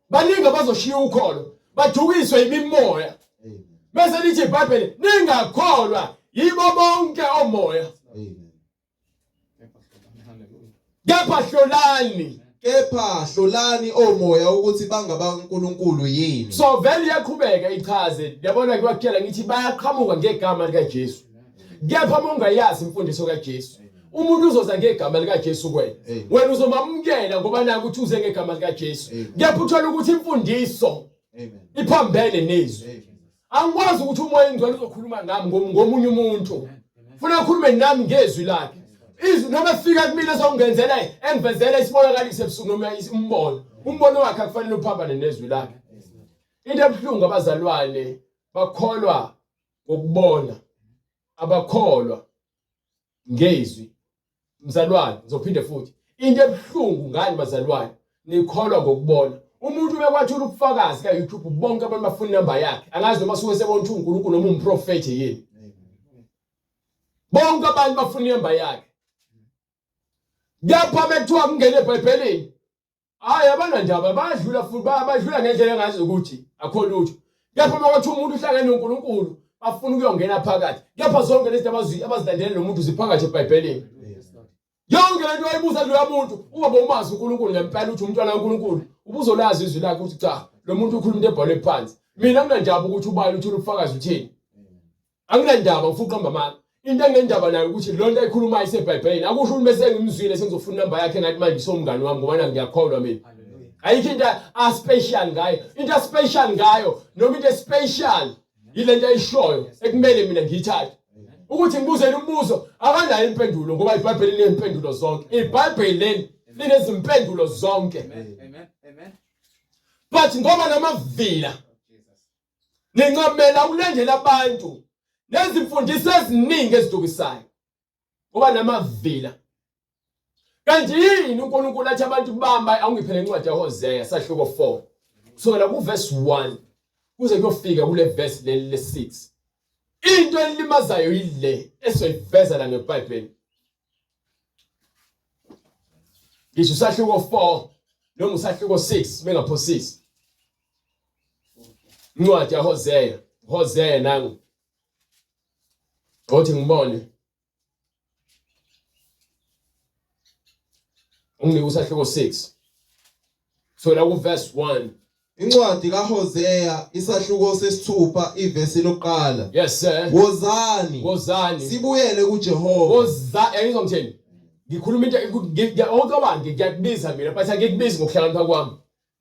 baningi abazoshiya ukholo badukiswe imimoya bese lithi iBhayibheli ningakholwa yibo bonke omoya Kepha hlolani Kepha hlolani omoya ukuthi bangabaNkulunkulu yini. So vele iyaqhubeka ichaze. Yabona ngiyakutshela ngithi bayaqhamuka ngegama likaJesu. Kepha uma ungayazi imfundiso kaJesu, umuntu uzoza ngegama likaJesu kuwena. Wena uzomamukela ngoba naku ukuthi uze ngegama likaJesu. Kepha uthola ukuthi imfundiso iphambene nezwi. Angikwazi ukuthi umoya engcwele uzokhuluma ngami ngomunye umuntu. Funa akhulume nami ngezwi lakhe. Izwi noma efika kumina ezongenzela engivezela isibonakaliso ebusuku noma umbono. Umbono wakhe akufanele uphambane nezwi lakhe. Into ebuhlungu abazalwane bakholwa ngokubona abakholwa ngezwi mzalwane ngizophinde futhi into ebuhlungu ngani bazalwane nikholwa ngokubona umuntu ubekwathula ubufakazi ka-YouTube bonke abantu bafuna inamba yakhe angazi noma suke sebona ukuthi uNkulunkulu noma umprofethi yini bonke abantu bafuna inamba yakhe kepha bekuthiwa kungene eBhayibhelini Hayi abanandaba badlula futhi badlula ngendlela engazi ukuthi akho lutho. Kepha uma kwathiwa umuntu uhlangene noNkulunkulu bafuna ukuyongena phakathi. Kepha zonke lezi zinto abazilandela lo muntu ziphakathi eBhayibhelini. Yonke lento ayibuza kuloya muntu uma bowumazi uNkulunkulu ngempela uthi umntwana kaNkulunkulu ubuzolazi izwi lakhe ukuthi cha lo muntu ukhuluma into ebhalwe phansi. Mina nginandaba ukuthi ubani uthula ubufakazi uthini. Anginandaba ngifuna uqamba amanga. Into engendaba nayo ukuthi lo nto ayikhulumayo iseBhayibhelini. Akusho ukuthi bese ngimzwile sengizofuna inamba yakhe ngathi manje usomngani wami ngoba ngiyakholwa mina. Ayikho into a special ngayo. Into a special ngayo noma into special yile nto ayishoyo ekumele mina ngiyithathe. Ukuthi ngibuzele umbuzo akanayo impendulo ngoba iBhayibheli linempendulo zonke. IBhayibheli leli Linezimpendulo zonke. Amen. Amen. But ngoba namavila nincamela ukulandela abantu nezimfundiso eziningi ezidukisayo. Ngoba namavila. Kanti yini uNkulunkulu athi abantu bamba awungiphe lencwadi yaHosea sahluko 4 kusukela kuverse 1 kuze kuyofika kule verse leli le6. Into elimazayo yile esoyiveza la ngeBhayibheli. Ngisho usahluko 4 noma usahluko 6 bengaphosisi. Incwadi yaHosea, Hosea nangu. Othi ngibone Unginike usahluko 6. Kusukela kuverse 1. Incwadi kaHosea isahluko sesithupha ivesi lokuqala. Yes sir. Wozani. Wozani. Sibuyele kuJehova. Woza, yayizwa ngithini? Ngikhuluma into awucabangi ngiyakubiza mina but angikubizi ngokuhlakanipha kwami.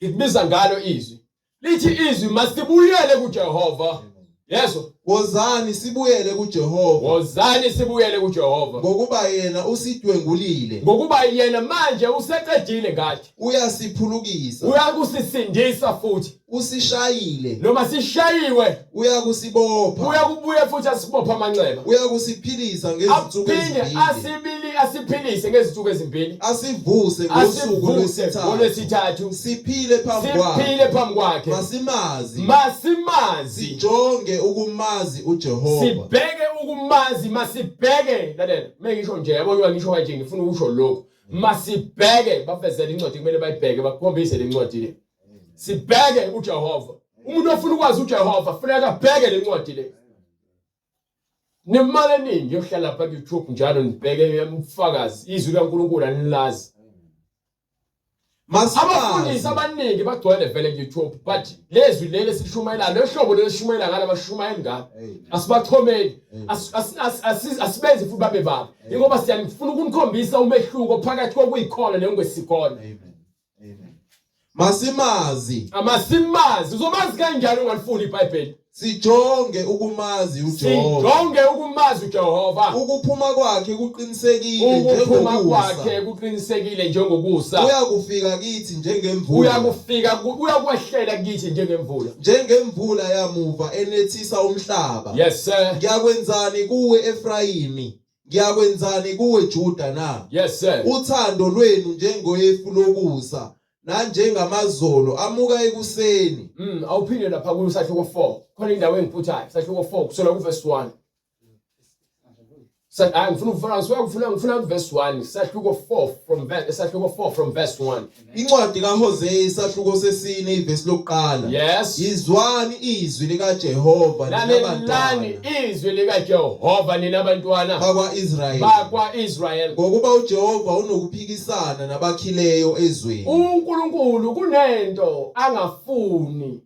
Ngikubiza ngalo izwi. Lithi izwi masibuyele kuJehova. Yeso. Wozani sibuyele kuJehova. Wozani sibuyele kuJehova. Ngokuba yena usidwengulile. Ngokuba yena manje useqedile ngathi. Uyasiphulukisa. Uyakusisindisa futhi. Usishayile. Noma sishayiwe. Uyakusibopha. Uyakubuya futhi asibopha amanxeba. Uyakusiphilisa ngezinsuku Aphinde ezimbili. asibili asiphilise ngezinsuku ezimbili. Asivuse ngosuku Asivuse lwesithathu. ngolwesithathu. Siphile phambi kwakhe. Siphile phambi kwakhe. Masimazi. Masimazi. Sijonge ukumazi uJehova. Sibheke ukumazi masibheke lalela mengisho nje yabo ngiba ngisho kanje ngifuna ukusho lokhu masibheke bavezele incwadi kumele bayibheke bakhombise le ncwadi le sibheke uJehova umuntu ofuna ukwazi uJehova funeka abheke le ncwadi le Nemali eningi yokuhlala lapha ku-YouTube njalo nibheke umfakazi izwi likaNkulunkulu anilazi. Abafundisi abaningi bagcwele vele ku-YouTube but lezwi leli esilishumayelayo lehlobo leli esishumayela ngalo abashumayeli ngalo asibachomeli asibenzi futhi babe babi ingoba siyanifuna ukunikhombisa umehluko phakathi kokuyikhona nokungesikhona. Amen. Masimazi. Amasimazi. Uzomazi kanjani ungalifuni iBhayibheli? Sijonge ukumazi uJehova. Sijonge ukumazi uJehova. Ukuphuma kwakhe kuqinisekile Ukuphuma njengokusa. kwakhe kuqinisekile njengokusa. Uyakufika kithi njengemvula. Uyakufika uyakwehlela kithi njengemvula. Njengemvula yamuva enethisa umhlaba. Yes sir. Ngiyakwenzani kuwe Efrayimi? Ngiyakwenzani kuwe Juda na? Yes sir. Uthando lwenu njengoyefu lokusa nanjengamazolo amuka ekuseni. Awuphinde lapha kuyo sahluko 4. Khona indawo engiphuthayo. Sahluko 4 kusukela ku verse 1. Sa hayi ngifuna ukufuna ngifuna ngifuna ngifuna ku verse 1. Sahluko 4 from verse sahluko 4 from verse 1. Incwadi kaHosea isahluko sesine ivesi lokuqala. Yes. Yizwani izwi likaJehova nina Lalelani bantwana izwi likaJehova nina bantwana bakwa-Israyeli. bakwa-Israyeli. Ngokuba uJehova unokuphikisana nabakhileyo ezweni. uNkulunkulu kunento angafuni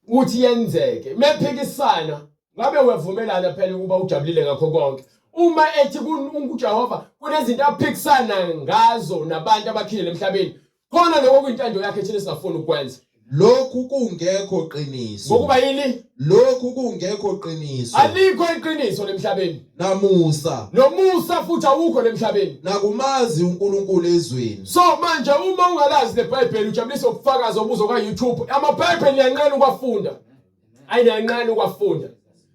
ukuthi yenzeke mephikisana ngabe wevumelana phela ukuba ujabulile ngakho konke uma ethi uJehova kunezinto aphikisana ngazo nabantu abakhile emhlabeni khona lokho kuyintando yakhe thina singafuni ukwenza Lokhu kungekho qiniso. Ngokuba yini? Lokhu kungekho qiniso. Alikho iqiniso lemhlabeni. Namusa. Nomusa futhi awukho lemhlabeni. Nakumazi uNkulunkulu ezweni. So manje uma ungalazi leBhayibheli ujabulisa ubufakazi obuzwa ka YouTube. AmaBhayibheli niyanqena ukwafunda. Ayi niyanqena ukwafunda.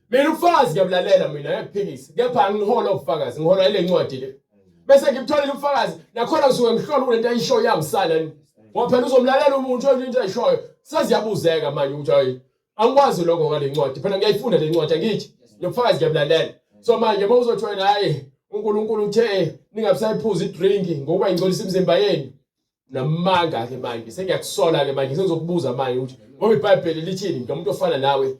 Mina ubufakazi ngiyabulalela mina ngiyekuphikisa. Kepha angihola ubufakazi, ngihola ile ncwadi le. Bese ngibutholile ubufakazi nakhona ngisuke ngihlola kulento ayishoyo iyahambisana yini. Ngoba phela uzomlalela umuntu oyinto into ayishoyo. Seziyabuzeka manje ukuthi hayi angikwazi lokho ngale ncwadi. Phela ngiyayifunda le ncwadi angithi. Nobufakazi ngiyabulalela. So manje uma uzothi wena hayi uNkulunkulu uthe ningabisayiphuza idrink ngokuba ingcolisa imizimba yenu. Namanga ke manje sengiyakusola ke manje sengizokubuza manje ukuthi ngoba iBhayibheli lithini ngomuntu ofana nawe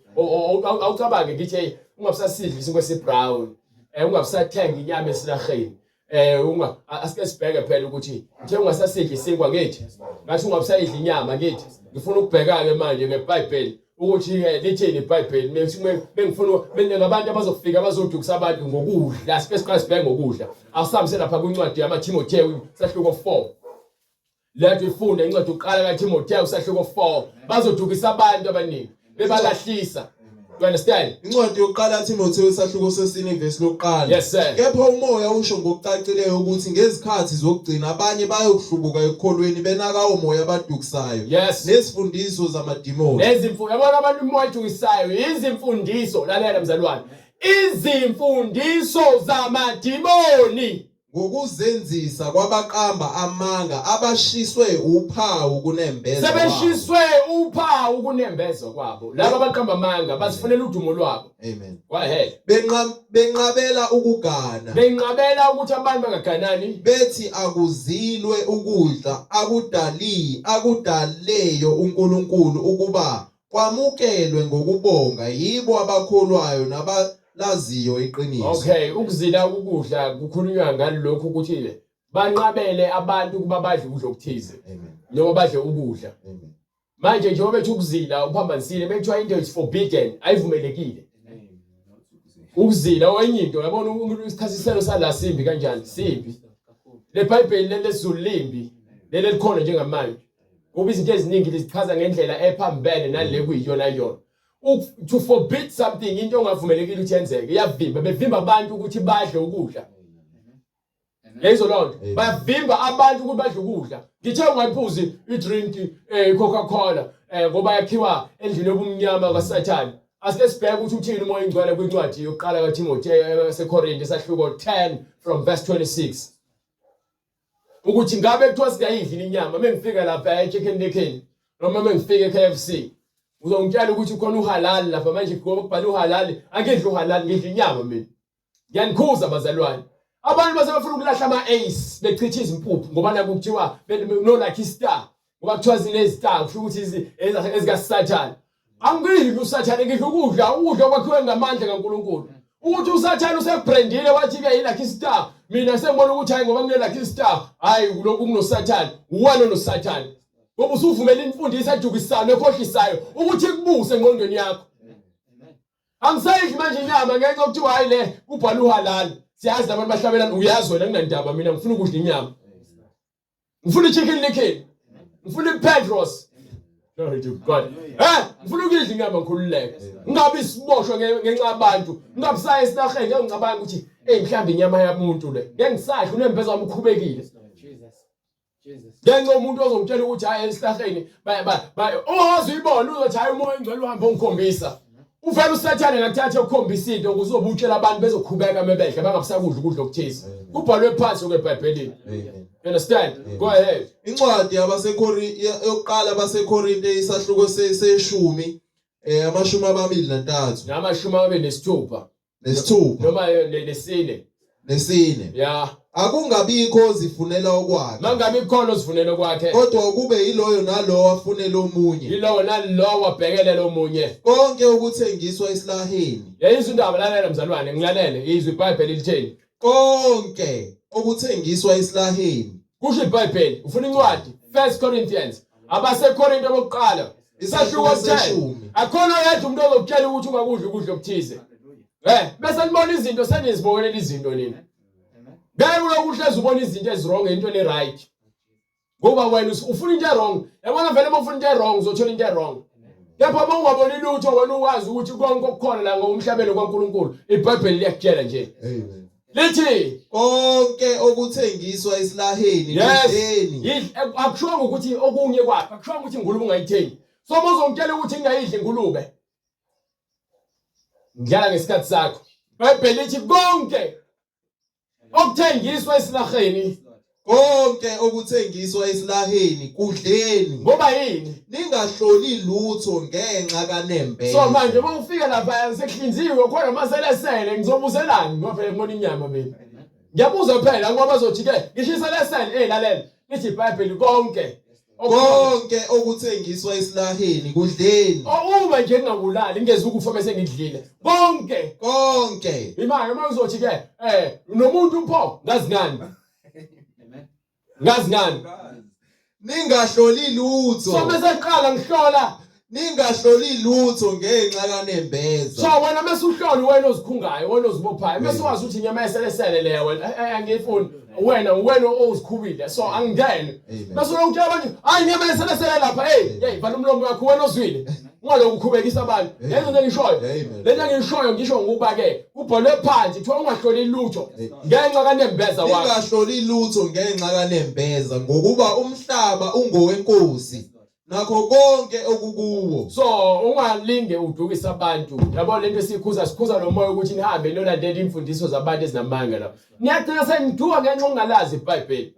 awucabange ngithi hey ungabisasidli isinkwa esibrown eh ungabisathenga inyama esilaheni eh unga asike sibheke phela ukuthi ngithe ungasasidli isinkwa ngithi ngathi ungabisayidli inyama ngithi ngifuna ukubheka ke manje ngeBhayibheli ukuthi ke lithini iBhayibheli bengifuna bengabantu abazofika bazodukisa abantu ngokudla sike siqale sibheke ngokudla awusambise lapha kwincwadi yamaThimothewu sahluko 4 lethu ifunde incwadi yokuqala kaThimothewu sahluko 4 bazodukisa abantu abaningi bebalahlisa. You understand? Incwadi yokuqala Timothewu isahluko sesine ivesi lokuqala. Yes sir. Kepha umoya usho ngokucacileyo ukuthi ngezikhathi zokugcina abanye bayokuhlubuka ekukholweni benaka omoya abadukisayo Yes. nezifundiso zamadimoni. Nezimfundo yabona abantu umoya odukisayo izimfundiso lalela mzalwane. Izimfundiso zamadimoni. Ngokuzenzisa kwabaqamba amanga abashiswe uphawu kunembeza kwabo. Sebeshiswe uphawu kunembeza kwabo. Laba abaqamba amanga bazifunela udumo lwabo. Amen. Go ahead. Benqabela ukugana. Benqabela ukuthi abantu bangaganani. Bethi akuzilwe ukudla akudali akudaleyo uNkulunkulu ukuba kwamukelwe ngokubonga yibo abakholwayo nabalaziyo iqiniso. Okay, ukuzila ukudla kukhulunywa ngalokhu ukuthi banqabele abantu ukuba badle ukudla okuthize. Amen. Noma badle ukudla. Amen. Manje njengoba bethi ukuzila uphambanisile bekuthiwa into is forbidden ayivumelekile. Ukuzila owenye into yabona isichasiselo sala simbi kanjani simbi. LeBhayibheli lelezulu limbi leli likhona njengamanje. Ngoba izinto eziningi lizichaza ngendlela ephambene nale kuyiyona yona. To forbid something into ongavumelekile ukuthi yenzeke iyavimba bevimba abantu ukuthi badle ukudla. Yayizwa loo nto bavimba abantu ukuthi badle ukudla ngithe ungayiphuzi i-drink i-Coca-Cola ngoba yakhiwa endlini yobumnyama kaSathane asike sibheke ukuthi uthini umoya ingcwele kwincwadi yokuqala kaTimothy yaseKorinte isahluko 10 from verse 26 ukuthi ngabe kuthiwa singayidli inyama mengifika lapha eChicken Licken noma mengifika eKFC uzongitshela ukuthi khona uhalal lapha manje ngoba kubhala uhalal angidli uhalal ngidla inyama mina Ngiyanikhuza bazalwane. Abantu base bafuna ukulahla ama-ace bechitha izimpuphu ngoba naku kuthiwa no lucky star ngoba kuthiwa zinezi-star kusho ukuthi ezikaSathane. Angidli uSathane ngidla ukudla ukudla okwakhiwe ngamandla kaNkulunkulu. Ukuthi uSathane usebrandile wathi-ke yi-lucky star mina sengibona ukuthi hayi ngoba kune-lucky star hhayi lokhu kunoSathane uwena onoSathane ngoba usuvumela imfundiso edukisayo ekhohlisayo ukuthi ikubuse engqondweni yakho. Angisayidli manje inyama ngenxa yokuthiwa hayi le kubhala uhalal. Siyazi abantu bahlabelana uyazi wena nginandaba mina ngifuna ukudla inyama. Ngifuna ichicken licken. Ngifuna iPedros. Glory to God. Ngifuna ukudla inyama ngikhululeke. Ngingabi isiboshwa ngenxa yabantu. Ngingabi saye esinaheni ngeke ngicabanga ukuthi hey mhlawumbe inyama yamuntu le. Ngeke ngisadla unembeza wami ukhubekile. Ngenxa umuntu ozongitshela ukuthi hayi esihlahleni ungawazi uyibona uzothi hayi umoya ongcwele uhambe ongikhombisa. Uvela usathane ngakuthatha ukukhombisa into ukuze uzobutshela abantu bezokhubeka mebedla bangabusakudla ukudla okuthize. Kubhalwe phansi okweBhayibhelini. You understand? Go ahead. Incwadi yabaseKori yokuqala abaseKorinte isahluko seshumi 23 Namashumi 26. Nesithupha. Noma nesine. Nesine. Ya. Akungabikho ozifunela okwakhe. Mangabe khona ozifunela okwakhe. Kodwa kube yiloyo nalowo afunela omunye. Yilowo nalowo abhekelele omunye. Konke okuthengiswa esilaheni. Yayizwa indaba lalela mzalwane ngilalele izwi iBhayibheli litheni. Konke okuthengiswa esilaheni. Kusho iBhayibheli ufuna incwadi 1 Corinthians abaseKorinte bokuqala isahluko 10 akhona oyedwa umuntu ozokutshela ukuthi ungakudla ukudla okuthize bese nibona izinto senizibokelela izinto nina ngeke ulokhu uhlezi ubona izinto eziwrong into ne-right ngoba wena ufuna into e-wrong yabona vele uma ufuna into e-wrong uzothola into e-wrong kepha uma ungaboni lutho wena uwazi ukuthi konke okukhona la ngokumhlabeni kwaNkulunkulu iBhayibheli liyakutshela nje Amen. Lithi konke okuthengiswa esilaheni kudleni. Yes. Akushongo ukuthi okunye kwakho, akushongo ukuthi ingulube ungayithengi. So uma uzongitshela ukuthi ngingayidli ingulube. Ngidlala ngesikhathi sakho. IBhayibheli lithi konke okuthengiswa esilaheni konke okuthengiswa esilaheni kudleni ngoba yini ningahloli lutho ngenxa kanembeza so manje uma ufika lapha sekuhlinziwe khona amaselesele ngizobuzelani ngoba phela ngibona inyama mina ngiyabuza phela ngoba bazothi ke ngisho iselesele eh lalela lithi iBhayibheli konke konke okuthengiswa esilaheni kudleni uma nje ngingabulali ngingezi ukufa bese ngidlile konke konke imali uma uzothi ke nomuntu pho ngazi ngani ngazi ngani ningahloli lutho so bese qala ngihlola ningahloli lutho ngenxa kanembeza so wena mase uhlola wena ozikhungayo wena ozibophayo mase wazi ukuthi inyama yeselesele leya wena angiyifuni wena wena ozikhubile so angingene bese ulokutshela abantu hayi inyama yeselesele lapha hey hey vala umlomo wakho wena ozwile. Ungalokhu ukhubekisa abantu. Lezo nto engishoyo. Lento engishoyo ngisho ngokuba ke kubhalwe phansi kuthiwa ungahloli lutho ngenxa kanembeza wakho. Ungahloli lutho ngenxa kanembeza ngokuba umhlaba ungowenkosi nakho konke okukuwo. So ungalinge udukise abantu. Yabo lento esikhuza sikhuza lo moya ukuthi nihambe niyolandela imfundiso zabantu ezinamanga la. Niyagcina seniduka ngenxa ongalazi iBhayibheli.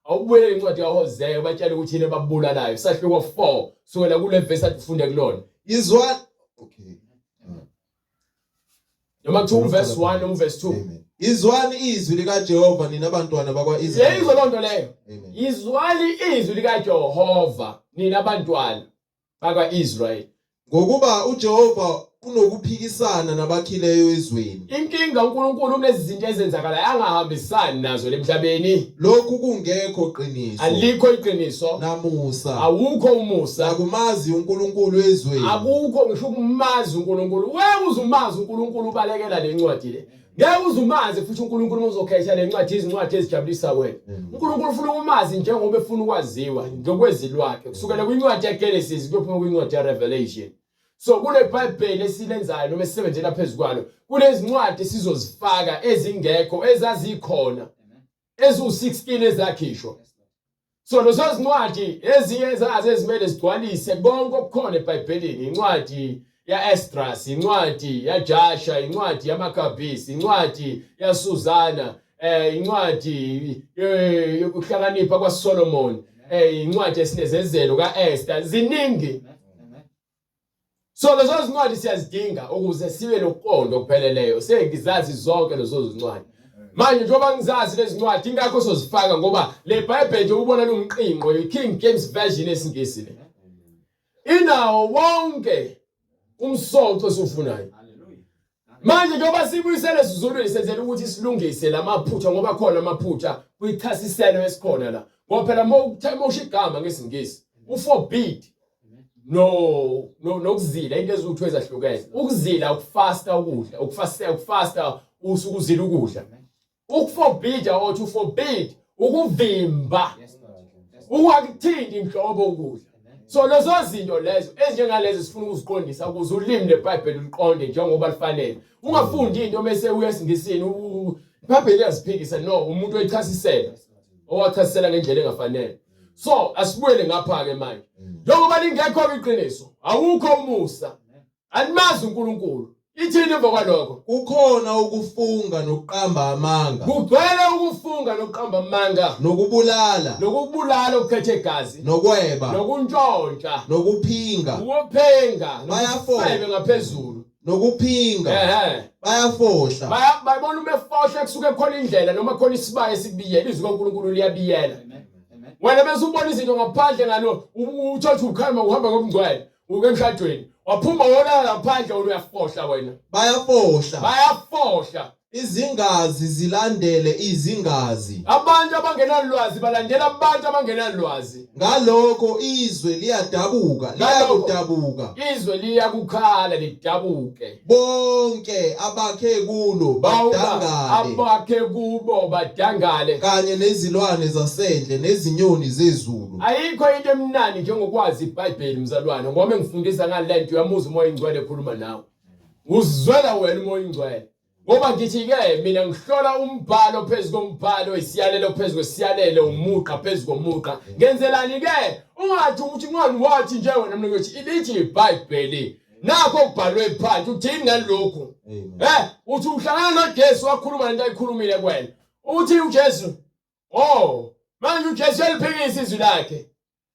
Awubuyele incwadi kaHoseya ubatshele ukuthi yini ebabulalayo. Sahluko 4 sukela kule verse athi ufunde kulona. Izwa okay. Noma kuthiwa uverse 1 noma uverse 2. Izwani izwi likaJehova nina bantwana bakwa-Israyeli. Yeyizwa loo nto leyo. Izwani izwi likaJehova nina bantwana bakwa-Israyeli. Ngokuba uJehova unokuphikisana nabakhileyo ezweni. Inkinga uNkulunkulu unezi zinto ezenzakalayo angahambisani nazo lemhlabeni. Lokhu kungekho qiniso. Alikho iqiniso. Namusa. Awukho umusa. Nakumazi uNkulunkulu ezweni. Akukho ngisho ukumazi uNkulunkulu. Wewe uzumazi uNkulunkulu ubalekela lencwadi le. Ngeke uze umazi futhi uNkulunkulu uma uzokhetha le ncwadi izincwadi ezijabulisa wena. UNkulunkulu ufuna ukumazi njengoba efuna ukwaziwa ngokwezwi lwakhe. Kusukela kwincwadi yaGenesis kuyophuma kwincwadi yaRevelation. So kule Bhayibheli esilenzayo noma esisebenzela phezu kwalo kunezincwadi esizozifaka ezingekho ezazikhona eziwu-16 ezakhishwa. So lezo zincwadi ezinye zazo ezimele zigcwalise konke okukhona eBhayibhelini, incwadi ya-Esdras, incwadi yaJasha, incwadi yaMakabisi, incwadi yaSuzana, incwadi yokuhlakanipha kwaSolomon, incwadi yesinezezelo kaEsther, ziningi. So lezo zincwadi siyazidinga ukuze sibe nokuqonda okupheleleyo. Sengizazi zonke lezo zincwadi. Manje njengoba ngizazi lezi ncwadi ingakho sozifaka ngoba le Bible nje ubona lumqinqo i-King James Version esiNgisi le. Inawo wonke umsoco esiwufunayo. Manje njengoba sibuyisele esizulwini senzela ukuthi silungise lamaphutha ngoba khona amaphutha kwichasiselo esikhona la. Ngoba phela uma usho igama ngesiNgisi uforbid no no nokuzila into eziwuthu ezahlukene. Ukuzila ukufasta ukudla, ukufasta ukufasta usuke uzila ukudla. Ukuforbida or to forbid ukuvimba ungakuthinti nhlobo ukudla. So lezo zinto lezo ezinjengalezi sifuna ukuziqondisa ukuze ulimi leBhayibheli uliqonde njengoba lifanele. Ungafundi into bese uya esiNgisini iBhayibheli liyaziphikisa no umuntu oyichasisela owachasisela ngendlela engafanele. So asibuyele ngapha ke manje. Njengoba lingekho iqiniso, awukho umusa. Animazi uNkulunkulu. Ithini emva kwalokho? Kukhona ukufunga nokuqamba amanga. Kugcwele ukufunga nokuqamba amanga. Nokubulala. Nokubulala okukhethe igazi. Nokweba. Nokuntshontsha. Nokuphinga. Ukuphinga. Bayafohle ngaphezulu. Nokuphinga. Ehhe. Bayafohla. Bayabona uma efohla kusuke khona indlela noma khona isibaya esikubiyela izwi kaNkulunkulu liyabiyela. Wena bese ubona izinto ngaphandle ngalo uthola ukuthi ukhama uhamba ngobungcwele. Uke emshadweni waphuma wolala ngaphandle wena uyafohla wena. Bayafohla. Bayafohla. Izingazi zilandele izingazi. Abantu abangenalwazi balandela abantu abangenalwazi. Ngalokho izwe liyadabuka, liyakudabuka. Izwe liyakukhala lidabuke. Bonke abakhe kulo badangale. Abakhe kubo badangale. Kanye nezilwane zasendle nezinyoni zezulu. Ayikho into emnandi njengokwazi iBhayibheli mzalwane ngoba engifundisa ngalento uyamuzwa uMoya oyiNgcwele ekhuluma nawe. Uzizwela wena uMoya oyiNgcwele. Ngoba ngithi ke mina ngihlola umbhalo phezu kombhalo isiyalelo phezu kwesiyalelo umugqa phezu komugqa. Ngenzelani ke? Ungathi ukuthi ngani wathi nje wena mina ngithi ilithi iBhayibheli. Nakho okubhalwe phansi uthini ngalokhu? Eh uthi uhlangana noJesu wakhuluma lento ayikhulumile kuwena. Uthi uJesu Oh, manje uJesu uyaliphikisa izwi lakhe.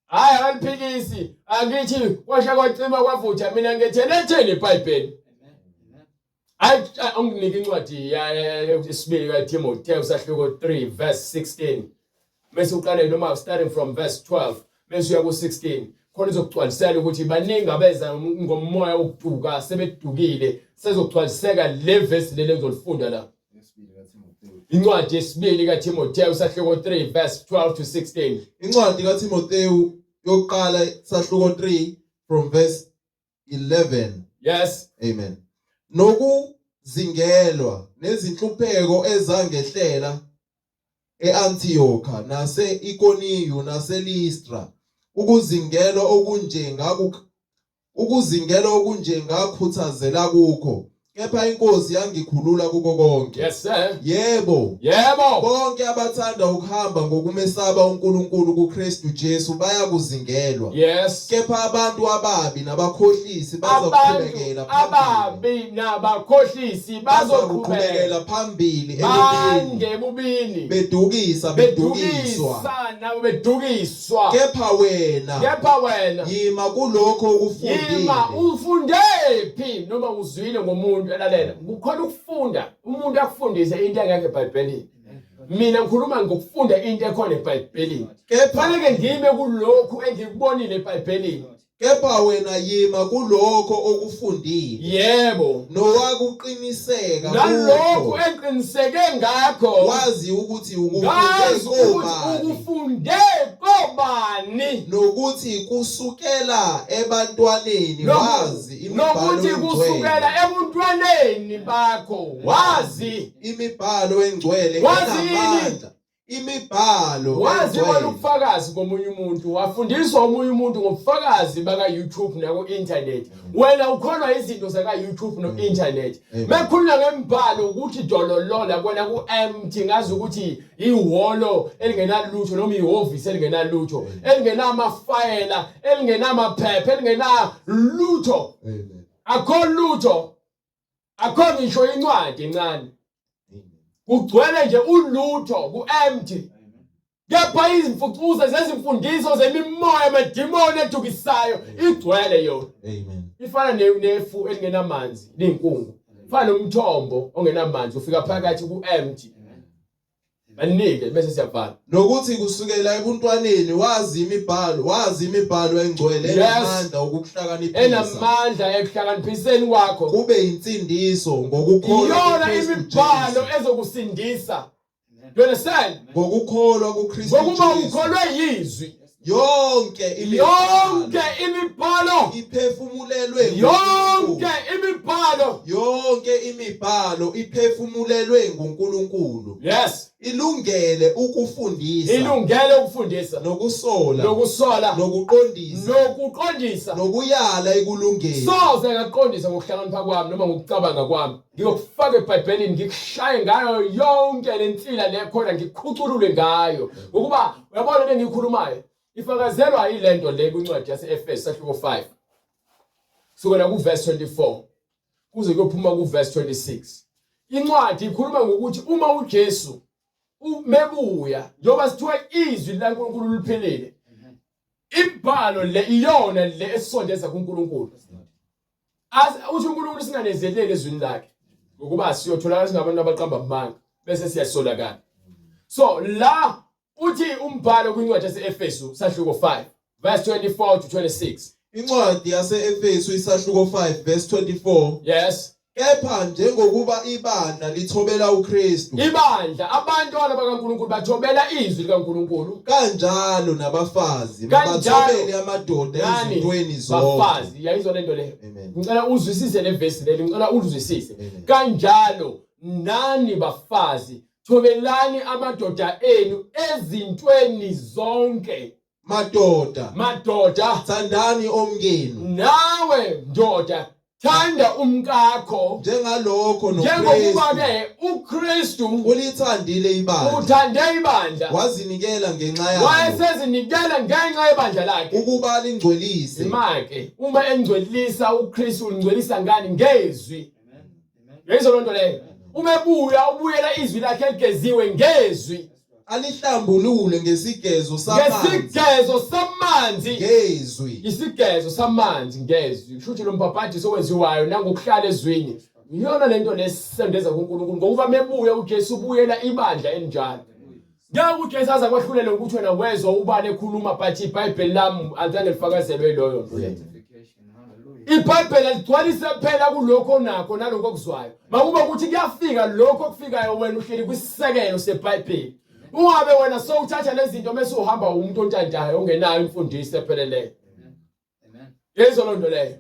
Hayi akaliphikisi, angithi kwasha kwacima kwavutha mina ngithi letheni iBhayibheli. Hayi unginike incwadi yesibili kaTimothewu sahluko 3 verse 16. Bese uqale noma starting from verse 12 bese uya ku-16 khona izokugcwalisela ukuthi baningi abeza ngomoya wokuduka sebedukile sezogcwaliseka le verse leli engizolifunda la. Incwadi yesibili kaTimothewu sahluko 3 verse 12 to 16. Incwadi kaTimothewu yokuqala sahluko 3 from verse 11. Yes. Amen. Nokuzingelwa nezinhlupheko ezangehlela eAntiocha nase-Ikoniyu naseListra ukuzingelwa okunje ngaku Ukuzingela okunje ngakhuthazela kukho, kepha iNkosi yangikhulula kuko konke. Yes sir. Yebo. Yebo. Bonke abathanda ukuhamba ngokumesaba uNkulunkulu kuKristu Jesu bayakuzingelwa. Yes. Kepha abantu ababi nabakhohlisi Abantu bazoqhubekela phambili. ababi nabakhohlisi bazoqhubekela Bazoqhubekela phambili ebubini bande ebubini bedukisa bedukiswa. bedukisa nabo bedukiswa. Kepha wena Kepha wena yima kulokho okufundile. yima ufundephi noma uzwile ngomuntu elalela kukhona ukufunda umuntu akufundise into engekho eBhayibhelini mina ngikhuluma ngokufunda into ekhona eBhayibhelini Kepha fanele ngime kulokhu engikubonile eBhayibhelini Kepha wena yima kulokho okufundile. Yebo. Nowakuqiniseka nalokhu engiqiniseke ngakho. Wazi ukuthi ukufunde Ngazi ukuthi kobani. ukufunde kobani. Nokuthi kusukela ebantwaneni wazi imibhalo Nokuthi engcwele. kusukela ebuntwaneni bakho wazi Imibhalo engcwele Wazi yini? enamandla. Imibhalo Wazi engcwele. wena ubufakazi komunye umuntu, wafundiswa omunye umuntu ngobufakazi baka YouTube nako internet. Wena ukholwa izinto zaka YouTube no internet. Amen. Mekukhulunywa ngembhalo ukuthi dololola kona ku empty ngazi ukuthi ihholo elingenalutho noma ihhovisi elingenalutho, elingenamafayela, elingenamaphepha, elingenalutho. Amen. Akho lutho. Akho ngisho incwadi encane. Kugcwele nje ulutho ku-empty. Kepha izimfucuza zezimfundiso zemimoya amadimoni edukisayo igcwele yona. Amen. Ifana nefu elingenamanzi liyinkungu. Ifana nomthombo ongenamanzi ufika phakathi ku-empty. Banike bese siyavala. Nokuthi kusukela ebuntwaneni wazi imibhalo, wazi imibhalo engcwele Yes. enamandla okukuhlakaniphisa. Enamandla ekuhlakaniphiseni kwakho. Kube insindiso ngokukholwa Iyona kuKristu imibhalo Jesu. ezokusindisa. You understand? Ngokukholwa kuKristu Ngokuba Jesu. ukholwe yizwi. Yonke imibhalo Yonke imibhalo iphefumulelwe yonke nguNkulunkulu. imibhalo Yonke imibhalo iphefumulelwe nguNkulunkulu. yes Ilungele ukufundisa ilungele ukufundisa nokusola nokusola nokuqondisa nokuqondisa nokuyala ekulungeni. soze ngaqondisa ngokuhlakanipha kwami noma ngokucabanga kwami ngiyokufaka eBhayibhelini ngikushaye ngayo yonke lensila le khona ngikhuculule ngayo ngokuba uyabona le ngiyikhulumayo ifakazelwa yilento le kwincwadi yase-Efesu sahluko 5 kusukela kuverse 24 kuze kuyophuma kuverse 26 incwadi ikhuluma ngokuthi uma uJesu mebuya njengoba sithiwa izwi likaNkulunkulu liphelele Imibhalo le iyona le esisondeza kuNkulunkulu. As uthi uNkulunkulu singanezeleli ezwini lakhe ngokuba siyotholakala singabantu abaqamba amanga bese siyasolakala. So la uthi umbhalo kwincwadi yaseEfesu sahluko 5 verse 24 to 26. Incwadi yase-Efesu isahluko 5 verse 24. Yes. Kepha njengokuba ibandla lithobela uKristu, Ibandla abantwana bakaNkulunkulu bathobela izwi likaNkulunkulu. kanjalo nabafazi Kanjalo. mabathobele amadoda Nani ezintweni zonke. bafazi yayizwa lento leyo. Amen. Ngicela uzwisise le verse leli, ngicela ulizwisise. Amen. Kanjalo nani bafazi thobelani amadoda enu ezintweni zonke. Madoda, Madoda thandani omkenu nawe ndoda thanda umkakho njengalokho njengokuba noKristu ke uKristu ulithandile ibandla uthande ibandla wazinikela ngenxa yalo wayesezinikela ngenxa yebandla lakhe ukuba lingcwelise imake uma engcwelisa uKristu ulingcwelisa ngani ngezwi Yayizwa loo nto leyo. Uma ebuya ubuyela izwi lakhe eligeziwe ngezwi. Alihlambulule ngesigezo samanzi. Ngesigezo samanzi. Ngezwi. Isigezo samanzi ngezwi. Kusho ukuthi lo mbhabhadiso owenziwayo nangokuhlala ezwini. Iyona lento lesisendeza kuNkulunkulu ngokuba mebuya uJesu ubuyela ibandla elinjalo. Ngeke uJesu aze akwahlulele ukuthi wena wezwa ubani ekhuluma but iBhayibheli lami alizange lifakazelwe yiloyo nto leyo. IBhayibheli aligcwalise phela kulokho onakho nalokho okuzwayo. Makuba ukuthi kuyafika lokho okufikayo wena uhleli kwisisekelo seBhayibheli. Ungabe wena sowuthatha lezi zinto mase uhamba umuntu ontantayo ongenayo imfundiso epheleleyo. Yezwa loo nto leyo.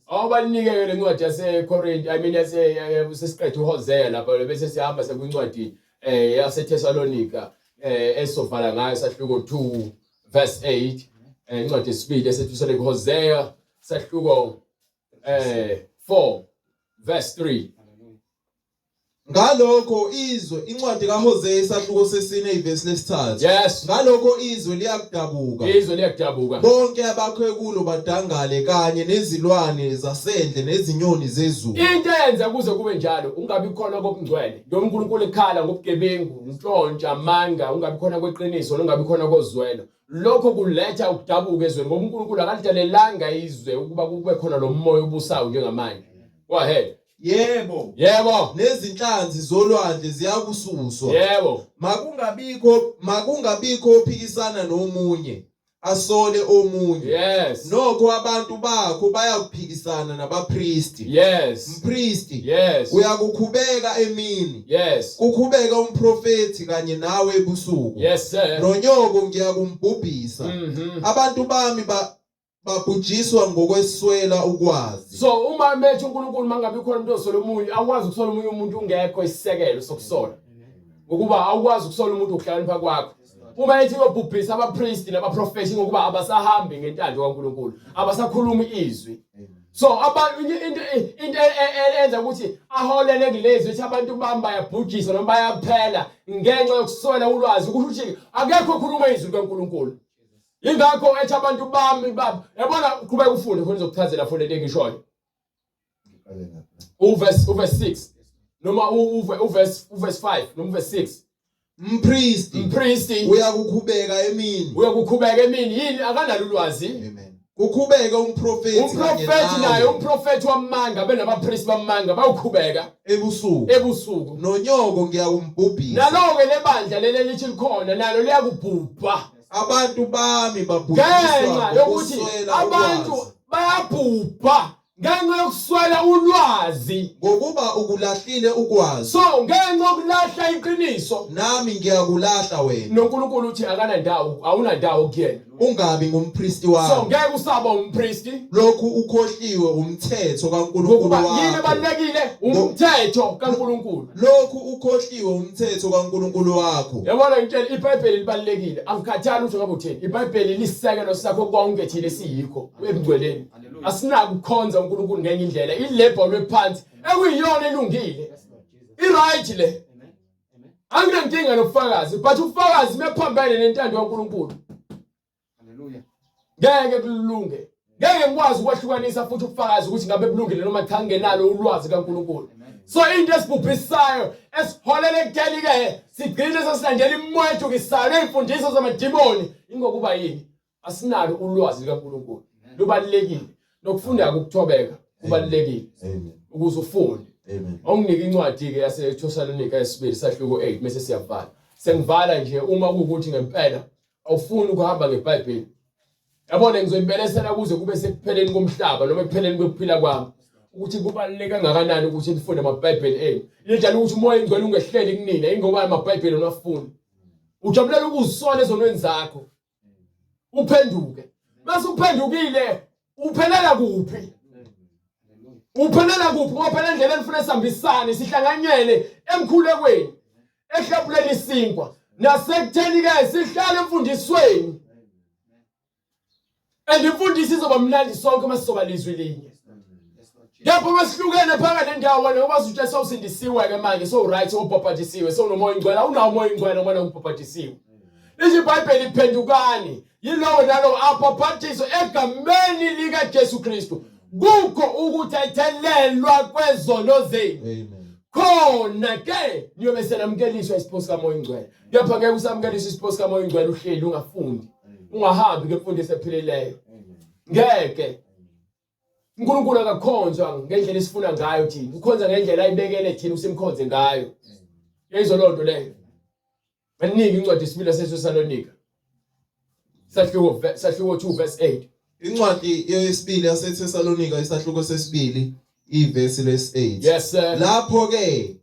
Awubalinike-ke le ncwadi yaseKorinte, I mean yase sesiqede uHosea lapha bese sihamba sekwincwadi eh yaseThessalonika eh esovala ngayo sahluko 2 verse 8 eh, incwadi yesibili yaseThessalonika Hosea sahluko 4 verse 3. Ngalokho izwe, incwadi kaHosea isahluko sesine ivesi lesithathu. Yes. Ngalokho izwe liyakudabuka. Izwe liyakudabuka. Bonke abakhe kulo badangale kanye nezilwane zasendle nezinyoni zezulu. Into eyenza kuze kube njalo ungabi khona kokungcwele. Njengoba uNkulunkulu ekhala ngobugebengu, ntshontsha, amanga, ungabi khona kweqiniso, ungabi khona kozwelo. Lokho kuletha ukudabuka ezweni ngoba uNkulunkulu akalidalelanga izwe ukuba kube khona lo moya obusayo njengamanje. Go ahead. Yebo. Yebo. Nezinhlanzi zolwandle ziyakususwa. Yebo. Makungabikho makungabikho ophikisana nomunye asole omunye. Yes. Nokho abantu bakho bayakuphikisana nabapristi. Yes. Mpristi. Yes. Uyakukhubeka emini. Yes. Kukhubeka umprofethi kanye nawe ebusuku. Yes sir. Nonyoko ngiyakumbhubhisa. Mhm. Abantu bami ba babhujiswa ngokweswela ukwazi. So uma methi uNkulunkulu mangabe khona umuntu osola omunye, awukwazi ukusola omunye umuntu ungekho isisekelo sokusola. Ngokuba awukwazi ukusola umuntu ukuhlakanipha kwakho. Uma ethi uyobhubhisa abapristi nabaprofethi ngokuba abasahambi ngentando kaNkulunkulu, abasakhulumi izwi. So abantu into enza ukuthi aholele kulezi ukuthi abantu bami bayabhujiswa noma bayaphela ngenxa yokuswela ulwazi, kusho ukuthi akekho okhuluma izwi likaNkulunkulu. Yingakho ethi abantu bami baba, yabona uqhubeka ufunde khona izokuchazela futhi lento engishoyo. Uverse 6 noma uverse 5 noma uverse 6. Mpristi, Mpristi uyakukhubeka emini. Uyakukhubeka emini yini? Akanalo ulwazi. Amen. Kukhubeka umprofethi kanye Umprofethi naye nawe umprofethi wamanga benabapristi bamanga bawukhubeka ebusuku. Ebusuku. Nonyoko ngiyakumbhubhisa. Nalo-ke lebandla leli elithi likhona nalo liyakubhubha. Abantu bami babhujiswa ngenxa yokuthi ngokuswela abantu ukwazi. bayabhubha ngenxa yokuswela ulwazi. Ngokuba ukulahlile ukwazi. So ngenxa yokulahla iqiniso, nami ngiyakulahla wena. NoNkulunkulu uthi akanandawo, awunandawo kuyena. Ungabi ngumpristi So wami. ngeke usaba umpristi. Lokhu ukhohliwe umthetho kaNkulunkulu Ngokuba yini wakho. ebalulekile? Umthetho kaNkulunkulu. Lokhu ukhohliwe umthetho kaNkulunkulu wakho. Yabona ngitshela, iBhayibheli libalulekile. Angikhathali ukuthi ngabe uthini. IBhayibheli lisekelo sakho konke thina esiyikho ebungcweleni. Asinako ukukhonza uNkulunkulu ngenye indlela. Ilebholwe phansi ekuyiyona elungile. I-right le. Anginankinga nobufakazi, but ubufakazi mephambene nentando kaNkulunkulu. Hallelujah. Ngeke kulunge. Ngeke ngikwazi ukwahlukanisa futhi ubufakazi ukuthi ngabe bulungile noma cha ngingenalo ulwazi kaNkulunkulu. So into esibhubhisayo esiholela ekutheni ke sigcine sesilandela imoya edukisayo ney'mfundiso zamadimoni ingokuba yini? Asinalo ulwazi likaNkulunkulu. Lubalulekile. Nokufunda ukuthobeka kubalulekile Amen. ukuze ufunde. Amen. Onginike incwadi ke yaseThesalonika yesibili sahluko 8 bese siyavala. Sengivala nje, uma kuwukuthi ngempela awufuni ukuhamba ngeBhayibheli. Yabona, ngizoyibelesela kuze kube sekupheleni komhlaba noma ekupheleni kwekuphila kwami ukuthi kubaluleke kangakanani ukuthi nifunde amaBhayibheli enu. Linjalo ukuthi uMoya oNgcwele ungehleli kunina ingoba amaBhayibheli unafuni. Ujabulela ukuzisola ezonweni zakho. Uphenduke. Mase uphendukile uphelela kuphi? Uphelela kuphi? Ngoba phela endleleni ufuna sihambisane sihlanganyele emkhulekweni, ehlebuleni isinkwa nasekutheni ke sihlale emfundisweni. And imfundiso izoba mnandi sonke uma sizoba lizwi linye. Kepha uma sihlukene phakathi nendawo, wena ngoba usuthe sewusindisiwe-ke manje, sowu-right, sewubhabhadisiwe, sewunomoya ingcwele, awunawo umoya ingcwele ngoba ubhabhadisiwe. Lithi iBhayibheli, phendukani, yilowo nalowo abhabhadiswe egameni likaJesu Kristu kukho ukuthethelelwa kwezono zenu. Amen. Khona ke niyobe senamukeliswa isipho sikaMoya Ingcwele. Kepha ngeke usamukeliswe isipho sikaMoya Ingcwele uhleli ungafundi, ungahambi ngemfundiso ephilileyo. Ngeke. uNkulunkulu akakhonzwa ngendlela esifuna ngayo thina, ukhonza ngendlela ayibekele thina usimkhonze ngayo. Yayizwa loo nto leyo. Baningi incwadi yesibili yaseThesalonika sahluko 2 verse 8. Incwadi yesibili yaseThesalonika isahluko sesibili ivesi lesi-8. Yes sir. Lapho ke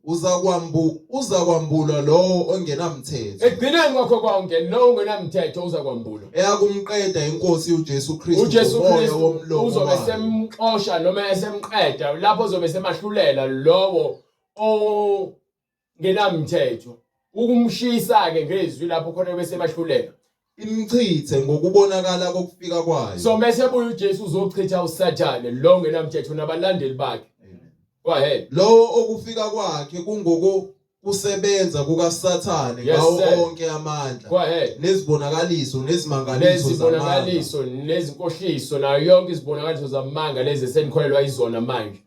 uzakwambulwa lowo ongenamthetho. Ekugcineni kwakho konke lowo ongenamthetho uzakwambulwa. Eyakumqeda inkosi uJesu Kristu uJesu ngomoya Kristu womlomo uzobe wayo. semxosha noma esemqeda lapho uzobe semahlulela lowo ongenamthetho, ukumshisa ke ngezwi lapho khona bese bahlulela. Imchithe ngokubonakala kokufika kwayo. So mese buya uJesu uzochitha uSathane lo ngenamthetho nabalandeli bakhe. Go ahead. Lowo okufika kwakhe kungoko kusebenza kukaSathane Yes, ngawo sir. onke amandla Go ahead. nezibonakaliso nezimangaliso zamanga. Nezibonakaliso nezinkohliso nayo yonke izibonakaliso zamanga lezi esenikholelwa izona manje.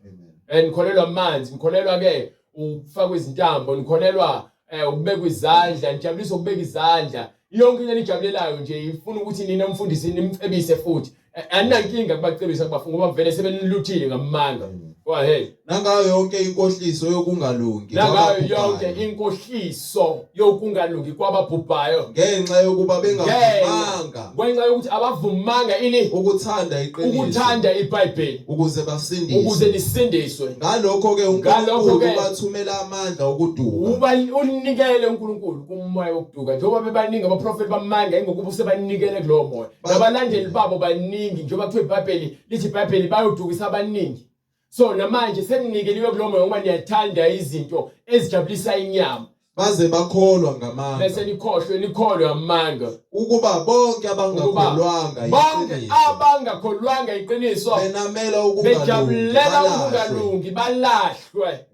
Amen. Nikholelwa amanzi, nikholelwa ke ukufakwa izintambo, nikholelwa ukubekwa izandla, nijabuliswa ukubeka izandla. Yonke into enijabulelayo nje ifuna ukuthi nina mfundisi nimcebise futhi. Aninankinga kubacebisa kubafunga ngoba vele sebeniluthile ngamanga. Go ahead. Nangayo yonke inkohliso yokungalungi Nangayo kwababhubhayo. yonke inkohliso yokungalungi kwababhubhayo. Ngenxa yokuba bengavumanga Ngenxa yokuthi abavumanga ini ukuthanda iqiniso ukuthanda iBhayibheli ukuze basindiswe. ukuze nisindiswe. Ngalokho-ke Ngalokho-ke uNkulunkulu ubathumela amandla okuduka. Uba unikele uNkulunkulu kumoya wokuduka njengoba bebaningi abaprofeti bamanga ingokuba usebanikele kulowo moya. Nabalandeli babo baningi njengoba kuthiwa iBhayibheli lithi iBhayibheli bayodukisa abaningi. So namanje seninikeliwe kulowo moya ngoba niyathanda izinto ezijabulisa inyama. Baze bakholwa ngamanga. Bese nikhohlwe nikholwe amanga. Ukuba bonke abangakholwanga Bonke yiqiniso. abangakholwanga iqiniso Benamela ukungalungi. bejabulela balahlwe. ukungalungi balahlwe.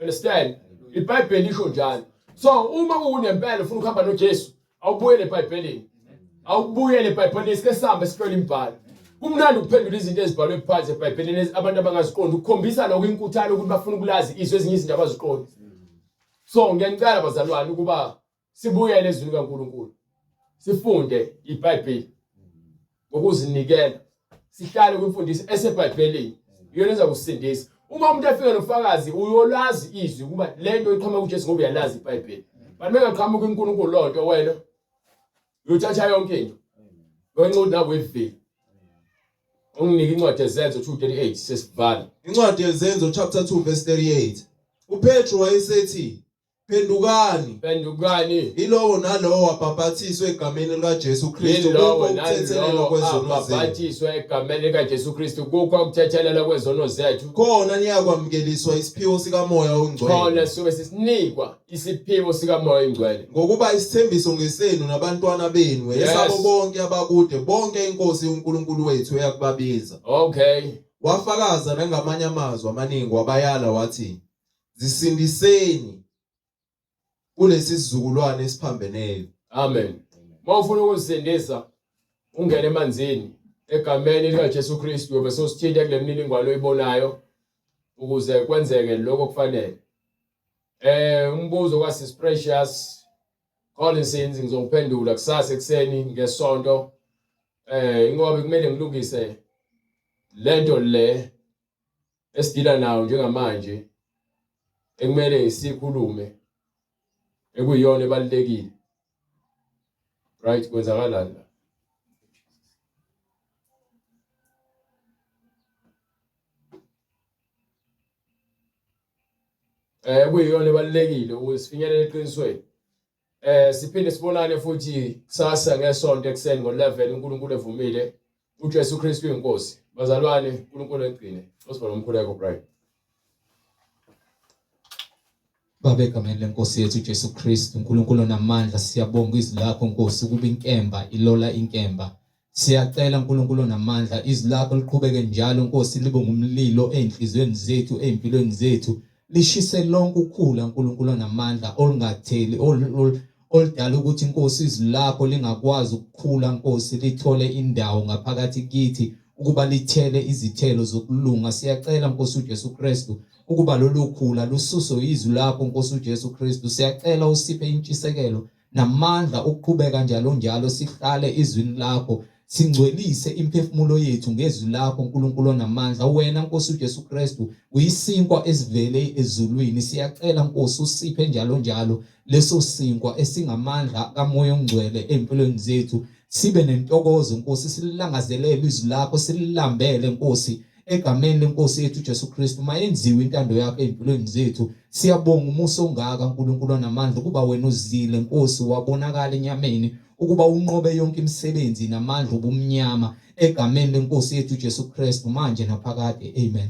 Understand? IBhayibheli lisho njalo. So uma kukunempela ufuna ukuhamba noJesu, awubuyele eBhayibhelini. Awubuyele eBhayibhelini sike sihambe sihlole imibhalo. Kumnandi ukuphendula izinto ezibhalwe phansi eBhayibhelini abantu abangaziqondi ukukhombisa lokho inkuthalo ukuthi bafuna ukulazi izwi ezinye izinto abaziqondi. So ngiyanicela bazalwane ukuba sibuyele ezwini kaNkuluNkulu. Sifunde iBhayibheli ngokuzinikela. Sihlale kwimfundiso eseBhayibhelini. Iyona eza kusindisa. Uma umuntu efika nofakazi uyolazi izwi ukuba lento iqhamuka kuJesu ngoba uyalazi iBhayibheli. But mengaqhamuka uNkulunkulu lonto wena uyothatha yonke into. Ngenxa ukuthi nawe ivile. Unginike incwadi yeZenzo 2:38 sesivala. Incwadi yeZenzo chapter 2 verse 38. UPetru wayesethi Phendukani. Phendukani. Ilowo nalowo abhapathiswe egameni likaJesu Kristu Yilowo kukho ukuthethelelwa nalowo kwezono zenu. abhapathiswe egameni likaJesu Kristu kukho ukuthethelelwa kwezono zethu. Khona niyakwamukeliswa isiphiwo sikaMoya oNgcwele. Khona suke sisinikwa isiphiwo sikaMoya oNgcwele. Ngokuba isithembiso ngesenu nabantwana benu, Yes. esabo bonke abakude, bonke iNkosi uNkulunkulu wethu eyakubabiza. Okay. Wafakaza nangamanye amazwi amaningi wabayala wathi, Zisindiseni kulesi sizukulwane esiphambeneyo. Amen. Uma ufuna ukuzisindisa ungene emanzini egameni likaJesu Kristu bese usithinta kule mininingwane oyibonayo ukuze kwenzeke lokho kufanele. Umbuzo kaSis Precious Collinsons ngizowuphendula kusasa ekuseni ngesonto. Ingoba kumele ngilungise lento le esidila nayo njengamanje ekumele sikhulume ekuyiyona ebalulekile. Right, kwenzakalani la? Kuyiyona ebalulekile ukuze sifinyelele eqinisweni. Siphinde sibonane futhi kusasa ngesonto ekuseni ngo-11 uNkulunkulu evumile. UJesu Kristu uyinkosi. Bazalwane, uNkulunkulu egcine. Osibona umkhuleko Brian. Baba egameni lenkosi yethu Jesu Kristu, uNkulunkulu onamandla, siyabonga izwi lakho Nkosi ukuba inkemba ilola inkemba. Siyacela uNkulunkulu onamandla izwi lakho liqhubeke njalo Nkosi libe ngumlilo ezinhliziyweni zethu ezimpilweni zethu lishise lonke ukhula uNkulunkulu onamandla olungatheli oludala ukuthi Nkosi izwi lakho lingakwazi ukukhula Nkosi lithole indawo ngaphakathi kithi ukuba lithele izithelo zokulunga. Siyacela Nkosi uJesu Kristu ukuba lolu khula lususwe izwi lakho Nkosi uJesu Kristu. Siyacela usiphe intshisekelo namandla okuqhubeka njalo njalo sihlale izwini lakho singcwelise imphefumulo yethu ngezwi lakho uNkulunkulu onamandla wena Nkosi uJesu Kristu uyisinkwa esivele ezulwini siyacela Nkosi usiphe njalo njalo leso sinkwa esingamandla kaMoya oNgcwele empilweni zethu sibe nentokozo Nkosi sililangazelele izwi lakho sililambele Nkosi Egameni lenkosi yethu uJesu Kristu mayenziwe intando yakho ezimpilweni zethu. Siyabonga umusa ongaka uNkulunkulu onamandla ukuba wena uzile Nkosi wabonakala enyameni ukuba unqobe yonke imisebenzi namandla obumnyama egameni lenkosi yethu uJesu Kristu manje naphakade. Amen.